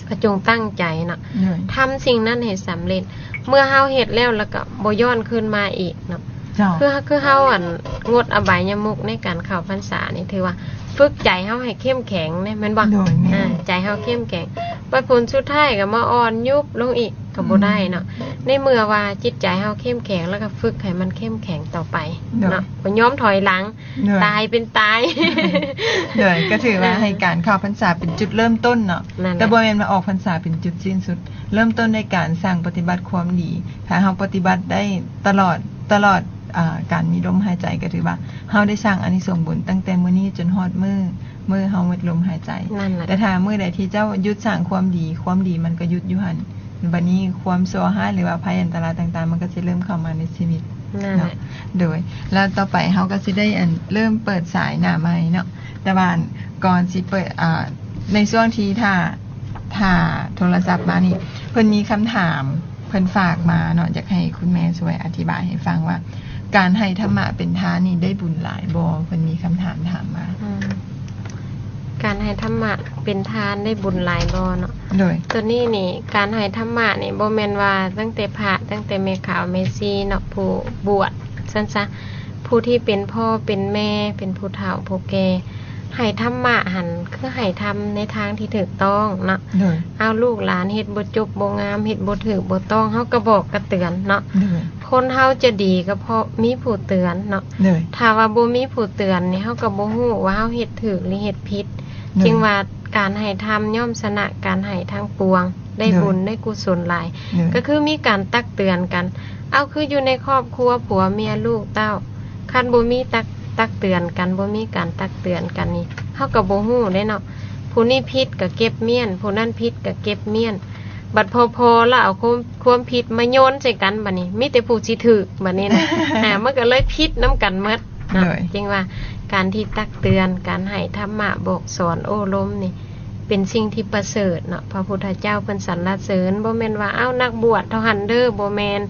ກໍຈົ່ງຕັ້ງໃຈເນາະ, ໂດຍ ທຳສິ່ງນັ້ນໃຫ້ສຳເລັດ. ເມື່ອເຮົາເຮັດແລ້ວ ແລ້ວກໍບໍ່ຍ້ອນຄືນມາອີກເນາະ. ເຈົ້າ ຄື ຄືເຮົາ ອັນ ງົດອະບາຍຍະມຸກໃນການເຂົ້າພັນສານີ້ ຖືວ່າຝຶກໃຈເຮົາໃຫ້ເຂັ້ມແຂງເດ້ ແມ່ນບໍ່? ໂດຍ ແມ່ນ ອ່າ ໃຈເຮົາເຂັ້ມແຂງ. ບັດຜົນສຸດທ້າຍກໍມາອ່ອນຍຸບລົງອີກ ກໍບໍ່ໄດ້ເນາະ. ອືມ ໃນເມື່ອວ່າຈິດໃຈເຮົາເຂັ້ມແຂງ ແລ້ວກໍຝຶກໃຫ້ມັນເຂັ້ມແຂງຕໍ່ໄປ ໂດຍ ເນາະ, ບໍ່ຍອມຖອຍຫຼັງ ໂດຍ ຕາຍເປັນຕາຍ. ໂດຍ ກໍຖືວ່າ ອ່າ ໃຫ້ການເຂົ້າພັນສາເປັນຈຸດເລີ່ມຕົ້ນເນາະ, ນັ້ນແຫຼະ ແຕ່ບໍ່ແມ່ນວ່າອອກພັນສາເປັນຈຸດສິ້ນສຸດ. ເລີ່ມຕົ້ນໃນການສ້າງປະຕິບັດຄວາມດີ. ຖ້າເຮົາປະຕິບັດໄດ້ຕະຫຼອດ ຕະຫຼອດ ອ່າ ການມີລົມຫາຍໃຈ ກໍຖືວ່າເຮົາໄດ້ສ້າງອານິສົງບຸນຕັ້ງແຕ່ມື້ນີ້ຈົນຮອດມື້ ມື້ເຮົາໝົດລົມຫາຍໃຈ. ນັ້ນແຫຼະ ແຕ່ຖ້າມື້ໃດທີ່ເຈົ້າຢຸດສ້າງຄວາມດີ ຄວາມດີມັນກໍຢຸດຢູ່ຫັ້ນ. ບັດນີ້ຄວາມຊົ່ວຮ້າຍ ຫຼືວ່າໄພອັນຕະລາຍຕ່າງໆ ມັນກໍຊິເລີ່ມເຂົ້າມາໃນຊີວິດ ນັ້ນແຫຼະ ເນາະ. ໂດຍ ແລ້ວຕໍ່ໄປເຮົາກໍຊິໄດ້ ອັນ ເລີ່ມເປີດສາຍໜ້າໄມເນາະ. ແຕ່ວ່າ ອັນ ກ່ອນຊິເປີດ ອ່າ ໃນຊ່ວງທີ່ຖ້າ ຖ້າໂທລະສັບມານີ້ ເພິ່ນມີຄຳຖາມ ເພິ່ນຝາກມາເນາະ, ຢາກໃຫ້ຄຸນແມ່ຊ່ວຍອະທິບາຍໃຫ້ຟັງວ່າ ການໃຫ້ທຳມະເປັນທານນີ້ໄດ້ບຸນຫຼາຍບໍ່? ເພິ່ນມີຄຳຖາມຖາມມາ. ອືມ ການໃຫ້ທຳມະເປັນທານໄດ້ບຸນຫຼາຍບໍ່ເນາະ? ໂດຍ ຕົວນີ້ນີ້ ການໃຫ້ທຳມະນີ້ ບໍ່ແມ່ນວ່າຕັ້ງແຕ່ພະ ຕັ້ງແຕ່ແມ່ຂາວແມ່ຊີເນາະ ຜູ້ບວດຊັ້ນຊະ, ຜູ້ທີ່ເປັນພໍ່ເປັນແມ່ ເປັນຜູ້ເຖົ້າຜູ້ແກ່ ໃຫ້ທຳມະຫັ້ນ ຄືໃຫ້ທຳໃນທາງທີ່ຖືກຕ້ອງເນາະ. ໂດຍ ເອົາລູກຫຼານເຮັດບໍ່ຈົບບໍ່ງາມ ເຮັດບໍ່ຖືກບໍ່ຕ້ອງ ເຮົາກໍບອກກໍເຕືອນເນາະ. ໂດຍ ຄົນເຮົາຈະດີກໍເພາະມີຜູ້ເຕືອນເນາະ. ໂດຍ ຖ້າວ່າບໍ່ມີຜູ້ເຕືອນນີ້ ເຮົາກໍບໍ່ຮູ້ວ່າເຮົາເຮັດຖືກຫຼືເຮັດຜິດ. ໂດຍ ຈຶ່ງວ່າການໃຫ້ທຳຍ່ອມຊະນະການໃຫ້ທັງປວງ, ໄດ້ ໂດຍ ບຸນໄດ້ກຸສົນຫຼາຍ. ໂດຍ ກໍຄືມີການຕັກເຕືອນກັນ. ເອົາ ຄືຢູ່ໃນຄອບຄົວ ຜົວເມຍລູກເຕົ້າ ຄັນບໍ່ມີຕັກ ຕັກເຕືອນກັນ ບໍ່ມີການຕັກເຕືອນກັນນີ້ ເຮົາກໍບໍ່ຮູ້ເດ້ເນາະ. ຜູ້ນີ້ຜິດກໍເກັບມ້ຽນ ຜູ້ນັ້ນຜິດກໍເກັບມ້ຽນ. ບັດພໍໆ ແລ້ວເອົາຄວາມ ຄວາມຜິດມາໂຍນໃສ່ກັນ ບັດນີ້ມີແຕ່ຜູ້ຊິຖືກ ບັດນີ້ນະ. ອ່າ ມັນກໍເລີຍຜິດນຳກັນໝົດເນາະ. ໂດຍ ຈຶ່ງວ່າການທີ່ຕັກເຕືອນ ການໃຫ້ທຳມະບອກສອນໂອ້ລົມນີ້ ເປັນສິ່ງທີ່ປະເສີດເນາະ. ພະພຸດທະເຈົ້າເພິ່ນສັນລະເສີນ, ບໍ່ແມ່ນວ່າ ເອົ້າ ນັກບວດເທົ່ານັ້ນເດີ, ບໍ່ແມ່ນ.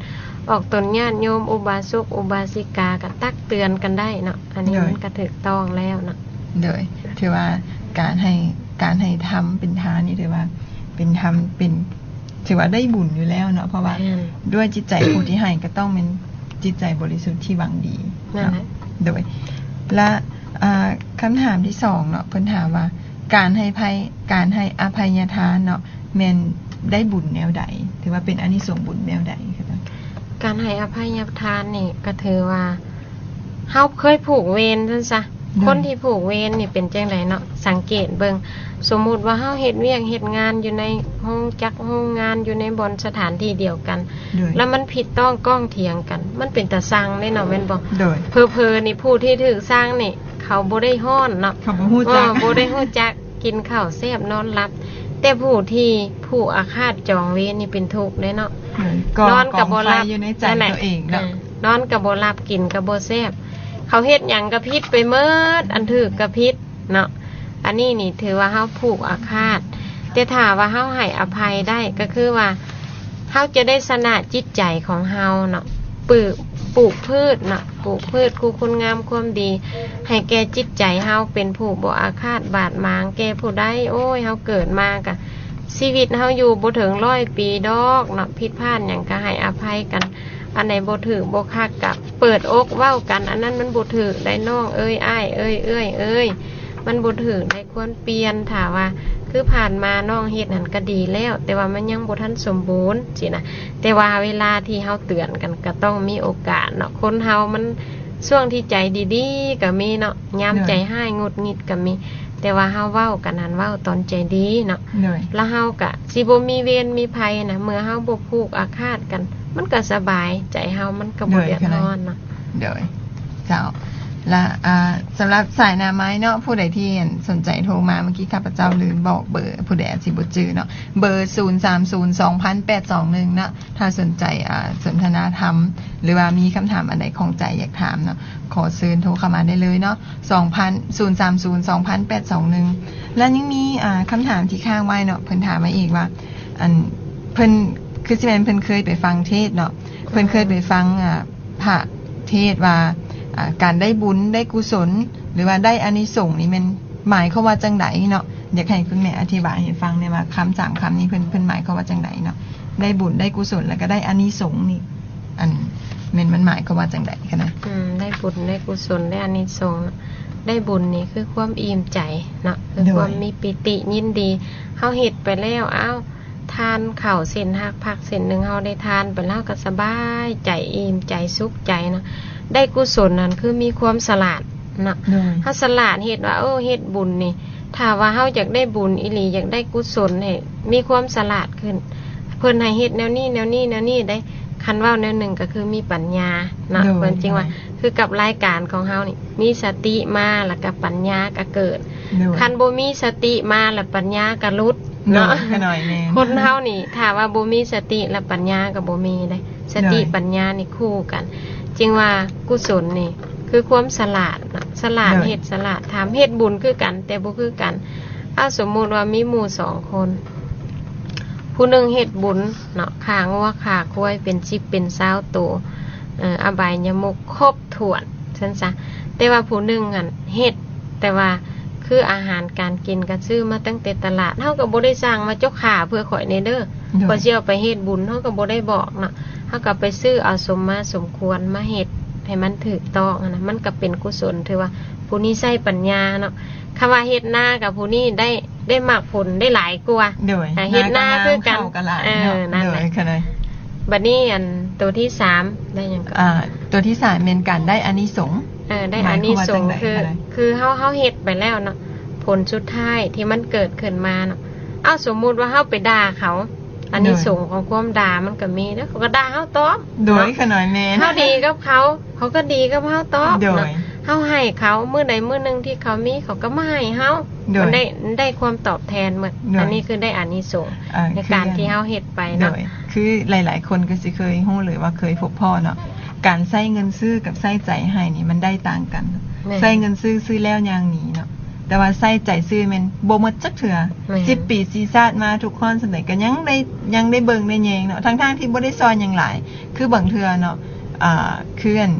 ອອກຕົນຍາດໂຍມ ອຸບາສົກ ອຸບາສິກາ ກໍຕັກເຕືອນກັນໄດ້ເນາະ. ອັນນີ້ ໂດຍ ມັນກໍຖືກຕ້ອງແລ້ວເນາະ. ໂດຍ ຖືວ່າການໃຫ້ ການໃຫ້ທຳເປັນທານນີ້ ຖືວ່າເປັນທຳ ເປັນ ຖືວ່າໄດ້ບຸນຢູ່ແລ້ວເນາະ, ເພາະວ່າ ແມ່ນ ດ້ວຍຈິດໃຈຜູ້ທີ່ໃຫ້ກໍຕ້ອງແມ່ນຈິດໃຈບໍລິສຸດທີ່ຫວັງດີເນາະ. ນັ້ນແຫຼະ. ໂດຍ ແລະ ອ່າ ຄຳຖາມທີສອງເນາະ, ເພິ່ນຖາມວ່າ ການໃຫ້ໄພ ການໃຫ້ອະໄພຍະທານເນາະ ແມ່ນໄດ້ບຸນແນວໃດ? ຖືວ່າເປັນອານິສົງບຸນແນວໃດ? ການໃຫ້ອະໄພຍະທານນີ້ກໍຖືວ່າ ເຮົາເຄີຍຜູກເວນຊັ້ນຊະ. ໂດຍ ຄົນທີ່ຜູກເວນນີ້ເປັນຈັ່ງໃດເນາະ? ສັງເກດເບິ່ງ, ສົມມຸດວ່າເຮົາເຮັດວຽກເຮັດງານຢູ່ໃນໂຮງຈັກໂຮງງານ ຢູ່ໃນບ່ອນສະຖານທີ່ດຽວກັນ ໂດຍ ແລ້ວມັນຜິດຕ້ອງກ້ອງຖຽງກັນ ມັນເປັນຕາຊັງເດ້ເນາະ ແມ່ນບໍ່? ໂດຍ ເຜີໆ ນີ້ຜູ້ທີ່ຖືກຊັງນີ້ ເຂົາບໍ່ໄດ້ຮ້ອນເນາະ, ເຂົາບໍ່ຮູ້ຈັກ ເອີ ບໍ່ໄດ້ຮູ້ຈັກ, ກິນເຂົ້າແຊບນອນຫຼັບ. ແຕ່ຜູ້ທີ່ຜູກອາຄາດຈອງເວນນີ້ເປັນທຸກເດ້ເນາະ. ໂດຍ ກໍ ນອນກໍບໍ່ຫຼັບ ກອງໄຟຢູ່ໃນໃຈ ນັ້ນແຫຼະ ຕົວເອງເນາະ. ເອີ ນອນກໍບໍ່ຫຼັບ ກິນກໍບໍ່ແຊບ, ເຂົາເຮັດຫຍັງກໍຜິດໄປໝົດ, ອັນຖືກກໍຜິດເນາະ. ອັນນີ້ນີ້ຖືວ່າເຮົາຜູກອາຄາດ. ແຕ່ຖ້າວ່າເຮົາໃຫ້ອະໄພໄດ້ ກໍຄືວ່າ ເຮົາຈະໄດ້ຊະນະຈິດໃຈຂອງເຮົາເນາະ, ປູກ ປູກພືດເນາະ, ປູກພືດຄຸນງາມຄວາມດີ ໃຫ້ແກ່ຈິດໃຈເຮົາ, ເປັນຜູ້ບໍ່ອາຄາດບາດໝາງແກ່ຜູ້ໃດ. ໂອ້ຍ ເຮົາເກີດມາກະ ຊີວິດເຮົາຢູ່ບໍ່ເຖິງຮ້ອຍປີດອກເນາະ, ຜິດພາດຫຍັງກະໃຫ້ອະໄພກັນ, ອັນໃດບໍ່ຖືກບໍ່ຄັກກະເປີດອົກເວົ້າກັນ, ອັນນັ້ນມັນບໍ່ຖືກໄດ໋ນ້ອງເອີຍ ອ້າຍເອີຍ ເອື້ອຍເອີຍ, ມັນບໍ່ຖືກໄດ໋ ຄວນປ່ຽນ. ຖ້າວ່າຄືຜ່ານມານ້ອງເຮັດຫັ້ນກໍດີແລ້ວ ແຕ່ວ່າມັນຍັງບໍ່ທັນສົມບູນຊີ້ນະ, ແຕ່ວ່າເວລາທີ່ເຮົາເຕືອນກັນກໍຕ້ອງມີໂອກາດເນາະ. ຄົນເຮົາມັນຊ່ວງທີ່ໃຈດີໆກໍມີເນາະ, ຍາມໃຈຮ້າຍຫງຸດຫງິດກໍມີ, ແຕ່ວ່າເຮົາເວົ້າກັນຫັ້ນເວົ້າຕອນໃຈດີເນາະ, ແລ້ວເຮົາກໍຊິບໍ່ມີເວນມີໄພນະ. ເມື່ອເຮົາບໍ່ຜູກອາຄາດກັນ ມັນກໍສະບາຍ, ໃຈເຮົາມັນກໍບໍ່ເດືອດຮ້ອນເນາະ. ໂດຍ ເຈົ້າ. ລະ ອ່າ ສຳລັບສາຍໜ້າໄມ້ເນາະ ຜູ້ໃດທີ່ ອັນ ສົນໃຈໂທມາ ເມື່ອກີ້ຂ້າພະເຈົ້າລືມບອກເບີ ຜູ້ໃດອາດຊິບໍ່ຈື່ເນາະ ເບີ ສູນສາມສູນສອງພັນແປດສອງໜຶ່ງ ເນາະ. ຖ້າສົນໃຈ ອ່າ ສົນທະນາທຳ ຫຼືວ່າມີຄຳຖາມອັນໃດຂ້ອງໃຈຢາກຖາມເນາະ ຂໍເຊີນໂທເຂົ້າມາໄດ້ເລີຍເນາະ ສອງພັນ ສູນສາມສູນສອງພັນແປດສອງໜຶ່ງ. ແລະ ຍັງມີ ອ່າ ຄຳຖາມທີ່ຄ້າງໄວ້ເນາະ ເພິ່ນຖາມມາອີກວ່າ ອັນ ເພິ່ນ ຄືຊິແມ່ນເພິ່ນເຄີຍໄປຟັງເທດເນາະ ເພິ່ນເຄີຍໄປຟັງ ອ່າ ພະເທດວ່າ ອ່າ ການໄດ້ບຸນໄດ້ກຸສົນ ຫຼືວ່າໄດ້ອານິສົງນີ້ແມ່ນໝາຍຄວາມວ່າຈັ່ງໃດເນາະ? ຢາກໃຫ້ຄຸນແມ່ອະທິບາຍໃຫ້ຟັງແດ່ວ່າ ຄຳສາມຄຳນີ້ເພິ່ນ ເພິ່ນໝາຍຄວາມວ່າຈັ່ງໃດເນາະ? ໄດ້ບຸນໄດ້ກຸສົນ ແລ້ວກໍໄດ້ອານິສົງນີ້ ອັນ ແມ່ນມັນໝາຍຄວາມວ່າຈັ່ງໃດຄະນະ? ອືມ ໄດ້ບຸນໄດ້ກຸສົນ ໄດ້ອານິສົງເນາະ. ໄດ້ບຸນນີ້ຄືຄວາມອີ່ມໃຈເນາະ ຄື ໂດຍ ຄວາມມີປີຕິຍິນດີ ເຮົາເຮັດໄປແລ້ວ ອ້າວ ທານເຂົ້າເສັ້ນຮັກຜັກເສັ້ນໜຶ່ງ ເຮົາໄດ້ທານໄປແລ້ວ ເຮົາກໍສະບາຍໃຈ ອີ່ມໃຈ ສຸກໃຈເນາະ. ໄດ້ກຸສົນນັ້ນຄືມີຄວາມສະຫຼາດເນາະ ໂດຍ ເຮົາສະຫຼາດເຮັດວ່າ ເອີ ເຮັດບຸນນີ້ ຖ້າວ່າເຮົາຢາກໄດ້ບຸນອີ່ຫຼີ ຢາກໄດ້ກຸສົນໃຫ້ມີຄວາມສະຫຼາດຂຶ້ນ ເພິ່ນໃຫ້ເຮັດແນວນີ້ ແນວນີ້ ແນວນີ້ເດ້. ຄັນເວົ້າແນວໜຶ່ງກໍຄືມີປັນຍາເນາະ ໂດຍ ເພິ່ນຈຶ່ງວ່າ ໂດຍ ຄືກັບລາຍການຂອງເຮົານີ້ ມີສະຕິມາ ແລ້ວກໍປັນຍາກໍເກີດ ໂດຍ ຄັນບໍ່ມີສະຕິມາ ແລ້ວປັນຍາກໍຫຼຸດ ໂດຍ ເນາະ ຂະນ້ອຍແມ່ນ ຄົນເຮົານີ້ ຖ້າວ່າບໍ່ມີສະຕິ ແລ້ວປັນຍາກໍບໍ່ມີເດ້ ສະຕິ ໂດຍ ປັນຍານີ້ຄູ່ກັນ ຈຶ່ງວ່າກຸສົນນີ້ຄືຄວາມສະຫຼາດເນາະ ສະຫຼາດ ໂດຍ ເຮັດ ສະຫຼາດທຳ ເຮັດບຸນຄືກັນ ແຕ່ບໍ່ຄືກັນ. ເອົາ ສົມມຸດວ່າມີໝູ່ສອງຄົນ ຜູ້ໜຶ່ງເຮັດບຸນເນາະ ຂ້າງົວຂ້າຄວາຍເປັນສິບເປັນຊາວໂຕ ເອີ ອະບາຍຍະມຸກຄົບຖ້ວນ ຊັ້ນຊະ ແຕ່ວ່າຜູ້ໜຶ່ງຫັ້ນເຮັດ ແຕ່ວ່າຄືອາຫານການກິນກໍຊື້ມາຕັ້ງແຕ່ຕະຫຼາດ ເຮົາກໍບໍ່ໄດ້ສັ່ງວ່າ ເຈົ້າຂ້າເພື່ອຂ້ອຍແດ່ເດີ ໂດຍ ຂ້ອຍຊິເອົາໄປເຮັດບຸນ ເຮົາກໍບໍ່ໄດ້ບອກເນາະ ເຮົາກໍໄປຊື້ເອົາສົມມາສົມຄວນມາເຮັດໃຫ້ມັນຖືກຕ້ອງຫັ້ນນະ ມັນກໍເປັນກຸສົນ ຖືວ່າຜູ້ນີ້ໃຊ້ປັນຍາເນາະ. ຄຳວ່າເຮັດນາກັບຜູ້ນີ້ໄດ້ ໄດ້ໝາກຜົນໄດ້ຫຼາຍກວ່າ ໂດຍ ອ່າ ເຮັດນາຄືກັນ ເຂົ້າກໍຫຼາຍ ເອີ ເນາະ ນັ້ນແຫຼະ ໂດຍ ຂະນ້ອຍ. ບັດນີ້ ອັນ ໂຕທີສາມໄດ້ຫຍັງກໍ ອ່າ ໂຕທີສາມແມ່ນການໄດ້ອານິສົງ ເອີ ໄດ້ອານິສົງ ໝາຍຄວາມວ່າຈັ່ງໃດ ຄື ຂະນ້ອຍ ຄືເຮົາ ເຮົາເຮັດໄປແລ້ວເນາະ ຜົນສຸດທ້າຍທີ່ມັນເກີດຂຶ້ນມາເນາະ ເອົາ ສົມມຸດວ່າເຮົາໄປດ່າເຂົາ ອານິສົງຂອງຄວາມດ່າມັນກໍມີເດ້ ເຂົາກໍດ່າເຮົາຕອບ ໂດຍ ເນາະ ຂະນ້ອຍແມ່ນ ເຮົາດີກັບເຂົາ ເຂົາກໍດີກັບເຮົາຕອບ ໂດຍ ເນາະ ເຮົາໃຫ້ເຂົາ ມື້ໃດມື້ໜຶ່ງທີ່ເຂົາມີ ເຂົາກໍມາໃຫ້ເຮົາ ໂດຍ ມັນໄດ້ ໄດ້ຄວາມຕອບແທນໝົດ ໂດຍ ອັນນີ້ຄືໄດ້ອານິສົງ ເອີ ໃນການທີ່ເຮົາເຮັດໄປເນາະ ໂດຍ ຄືຫຼາຍໆຄົນກໍຊິເຄີຍຮູ້ ຫຼືວ່າເຄີຍພົບພໍ້ເນາະ ການໃຊ້ເງິນຊື້ກັບໃຊ້ໃຈໃຫ້ນີ້ມັນໄດ້ຕ່າງກັນ ແມ່ນ ໃຊ້ເງິນຊື້ ຊື້ແລ້ວຍ່າງໜີເນາະ ແຕ່ວ່າໃຊ້ໃຈຊື້ແມ່ນບໍ່ໝົດຈັກເທື່ອ ແມ່ນ ສິບປີສີ່ຊາດມາ ທຸກຮ້ອນສ່ຳໃດກໍຍັງໄດ້ ຍັງໄດ້ເບິ່ງໄດ້ແຍງເນາະ ທັງໆທີ່ບໍ່ໄດ້ຊ່ອຍຫຍັງຫຼາຍ ຄືບາງເທື່ອເນາະ ອ່າ ຄື ອັນ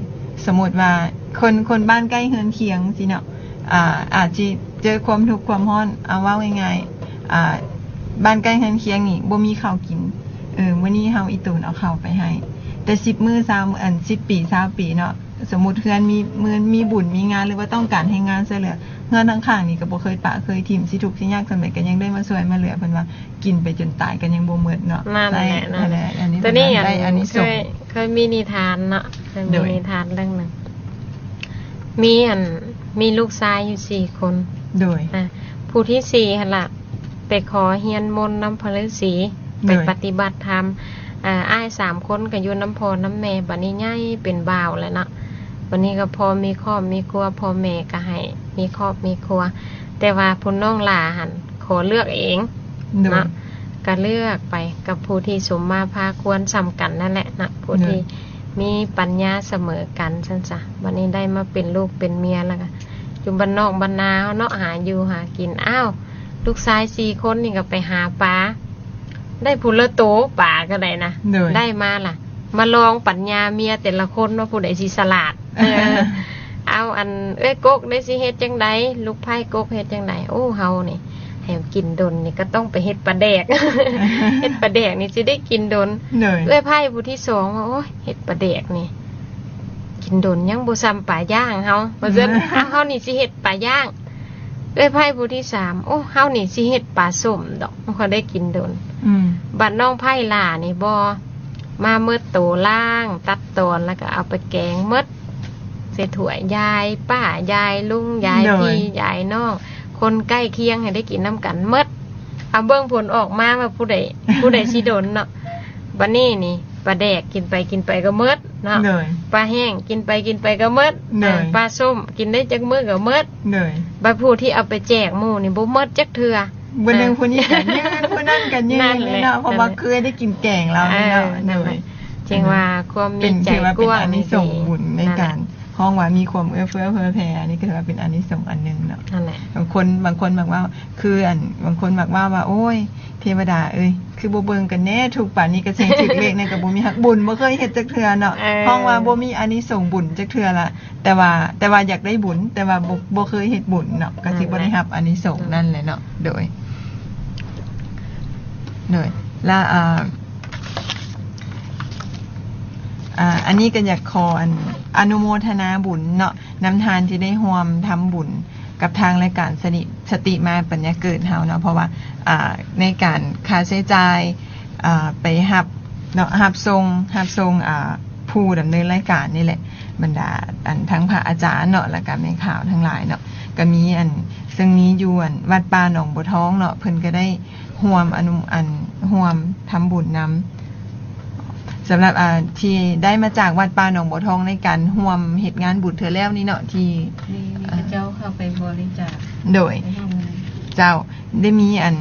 ສົມມຸດວ່າຄົນ ຄົນບ້ານໃກ້ເຮືອນຄຽງຊີ້ເນາະ ອ່າ ອາດຊິເຈີຄວາມທຸກຄວາມຮ້ອນ ເອົາ ເວົ້າງ່າຍໆ ອ່າ ບ້ານໃກ້ເຮືອນຄຽງນີ້ບໍ່ມີເຂົ້າກິນ ເອີ ມື້ນີ້ເຮົາອີ່ຕົນເອົາເຂົ້າໄປໃຫ້ ແຕ່ສິບມື້ຊາວ ອັນ ສິບປີຊາວປີເນາະ ສົມມຸດເຮືອນມີ ມີ ມີບຸນມີງານ ຫຼືວ່າຕ້ອງການແຮງງານຊ່ວຍເຫຼືອ ເຮືອນຂ້າງໆນີ້ກໍບໍ່ເຄີຍປະເຄີຍຖິ້ມ ຊິທຸກຊິຍາກສ່ຳໃດກໍຍັງໄດ້ມາຊ່ວຍມາເຫຼືອ ເພິ່ນວ່າກິນໄປຈົນຕາຍກໍຍັງບໍ່ໝົດເນາະ ນັ້ນແຫຼະ ນັ້ນແຫຼະ ອັນນີ້ ໂຕນີ້ ອັນ ໄດ້ອານິສົງ ເຄີຍ ເຄີຍມີນິທານເນາະ ເຄີຍມີນິທານເລື່ອງໜຶ່ງ ມີ ອັນ ມີລູກຊາຍຢູ່ສີ່ຄົນ ໂດຍ ອ່າ ຜູ້ທີສີ່ຫັ້ນລະ ໄປຂໍຮຽນມົນນຳພະລືສີ ໂດຍ ໄປປະຕິບັດທຳ ອ່າ ອ້າຍສາມຄົນກໍຢູ່ນຳພໍ່ນຳແມ່ ບັດນີ້ໃຫຍ່ເປັນບ່າວແລ້ວເນາະ ບັດນີ້ກໍພໍມີຄອບມີຄົວ ພໍ່ແມ່ກໍໃຫ້ມີຄອບມີຄົວ ແຕ່ວ່າຜູ້ນ້ອງຫຼ້າຫັ້ນຂໍເລືອກເອງ ໂດຍ ເນາະ ກໍເລືອກໄປກັບຜູ້ທີ່ສົມມາພາຄວນສ່ຳກັນນັ້ນແຫຼະເນາະ ຜູ້ ໂດຍ ທີ່ມີປັນຍາສະເໝີກັນຊັ້ນຊະ ບັດນີ້ໄດ້ມາເປັນລູກເປັນເມຍແລ້ວກໍຢູ່ບ້ານນອກບ້ານນາເຮົາເນາະ ຫາຢູ່ຫາກິນ ອ້າວ ລູກຊາຍສີ່ຄົນນີ້ກໍໄປຫາປາ ໄດ້ຜູ້ລະໂຕ ປາກໍໄດ້ນະ ໂດຍ ໄດ້ມາລະ ມາລອງປັນຍາເມຍແຕ່ລະຄົນວ່າຜູ້ໃດຊິສະຫຼາດ ເອີ ເອົາ ອັນ ເອື້ອຍກົກໄດ້ຊິເຮັດຈັ່ງໃດ ລູກໃພ້ກົກເຮັດຈັ່ງໃດ ໂອ້ ເຮົານີ້ໃຫ້ກິນດົນນີ້ກໍຕ້ອງໄປເຮັດປາແດກ ເຮັດປາແດກນີ້ຊິໄດ້ກິນດົນ ໂດຍ ເອື້ອຍໃພ້ຜູ້ທີສອງວ່າ ໂອ້ຍ ເຮັດປາແດກນີ້ກິນດົນຍັງບໍ່ສ່ຳປາຍ່າງເຮົາ ວ່າຊັ້ນ ເຮົານີ້ຊິເຮັດປາຍ່າງ ເອື້ອຍໃພ້ຜູ້ທີສາມ ໂອ້ ເຮົານີ້ຊິເຮັດປາສົ້ມດອກ ເຮົາກໍໄດ້ກິນດົນ ອືມ ບັດນ້ອງໃພ້ຫຼ້ານີ້ບໍ່ ມາໝົດໂຕ ລ້າງ ຕັດຕອນ ແລ້ວກໍເອົາໄປແກງໝົດ ໃສ່ຖ້ວຍ ຍາຍປ້າ ຍາຍລຸງ ຍາຍ ໂດຍ ພີ່ ຍາຍນ້ອງ ຄົນໃກ້ຄຽງໃຫ້ໄດ້ກິນນຳກັນໝົດ ເອົາເບິ່ງຜົນອອກມາວ່າຜູ້ໃດ ຜູ້ໃດຊິດົນເນາະ ບັດນີ້ນີ້ ປາແດກ ກິນໄປກິນໄປກໍໝົດເນາະ ໂດຍ ປາແຫ້ງ ກິນໄປກິນໄປກໍໝົດ ໂດຍ ເອີ ປາສົ້ມ ກິນໄດ້ຈັກມື້ກໍໝົດ ໂດຍ ບັດຜູ້ທີ່ເອົາໄປແຈກໝູ່ນີ້ບໍ່ໝົດຈັກເທື່ອ ຜູ້ໜຶ່ງ ເອີ ຜູ້ນີ້ກໍຍື່ນ ຜູ້ນັ້ນກໍຍື່ນເນາະ ນັ້ນແຫຼະ ເພາະວ່າເຄີຍໄດ້ກິນແກງລາວເນາະ ເອີ ໂດຍ ຈັ່ງວ່າຄວາມມີໃຈກວ້າງ ເປັນ ຖືວ່າເປັນອານິສົງບຸນໃນການ ເນາະ ຮ້ອງວ່າມີຄວາມເອື້ອເຟື້ອເຜື່ອແຜ່ ອັນນີ້ກໍຖືວ່າເປັນອານິສົງອັນໜຶ່ງເນາະ ນັ້ນແຫຼະ ບາງຄົນ ບາງຄົນມັກເວົ້າ ຄືອັນ ບາງຄົນມັກເວົ້າວ່າ ໂອ້ຍ ເທວະດາເອີຍ ຄືບໍ່ເບິ່ງກັນແດ່ ທຸກປານນີ້ກໍເສັງຖືກເລກນີ້ກໍບໍ່ມີຮັກບຸນ ບໍ່ເຄີຍເຮັດຈັກເທື່ອເນາະ ເອີ ຮ້ອງວ່າບໍ່ມີອານິສົງບຸນຈັກເທື່ອລະ ແຕ່ວ່າ ແຕ່ວ່າຢາກໄດ້ບຸນ ແຕ່ວ່າບໍ່ ບໍ່ເຄີຍເຮັດບຸນເນາະ ກໍຊິບໍ່ໄດ້ຮັບອານິສົງນັ້ນແຫຼະເນາະ ໂດຍ ໂດຍ ລະ ອ່າ ອ່າ ອັນນີ້ກໍຢາກຂໍ ອັນ ອະນຸໂມທະນາບຸນເນາະ ນຳທ່ານທີ່ໄດ້ຮ່ວມທຳບຸນ ກັບທາງລາຍການສະຕິ ສະຕິມາປັນຍາເກີດເຮົາເນາະ ເພາະວ່າ ອ່າ ໃນການຄ່າໃຊ້ຈ່າຍ ອ່າ ໄປຮັບເນາະ ຮັບສົ່ງ ຮັບສົ່ງ ອ່າ ຜູ້ດຳເນີນລາຍການນີ້ແຫຼະ ບັນດາ ອັນ ທັງພະອາຈານເນາະ ແລ້ວກະແມ່ຂາວທັງຫຼາຍເນາະ ກະມີ ອັນ ເຊິ່ງມີຢູ່ ອັນ ວັດປ່າໜອງບົວທອງເນາະ ເພິ່ນກະໄດ້ ຮ່ວມອະນຸ ອັນ ຮ່ວມທຳບຸນນຳ ສຳລັບ ອ່າ ທີ່ໄດ້ມາຈາກວັດປ່າໜອງບົວທອງ ໃນການຮ່ວມເຮັດງານບຸນເທື່ອແລ້ວນີ້ເນາະ ທີ່ ມີ ມີ ອ່າ ເຂົາເຈົ້າເຂົ້າໄປບໍລິຈາກ ໂດຍ ໄປຮ່ວມງານ ເຈົ້າ ໄດ້ມີ ອັນ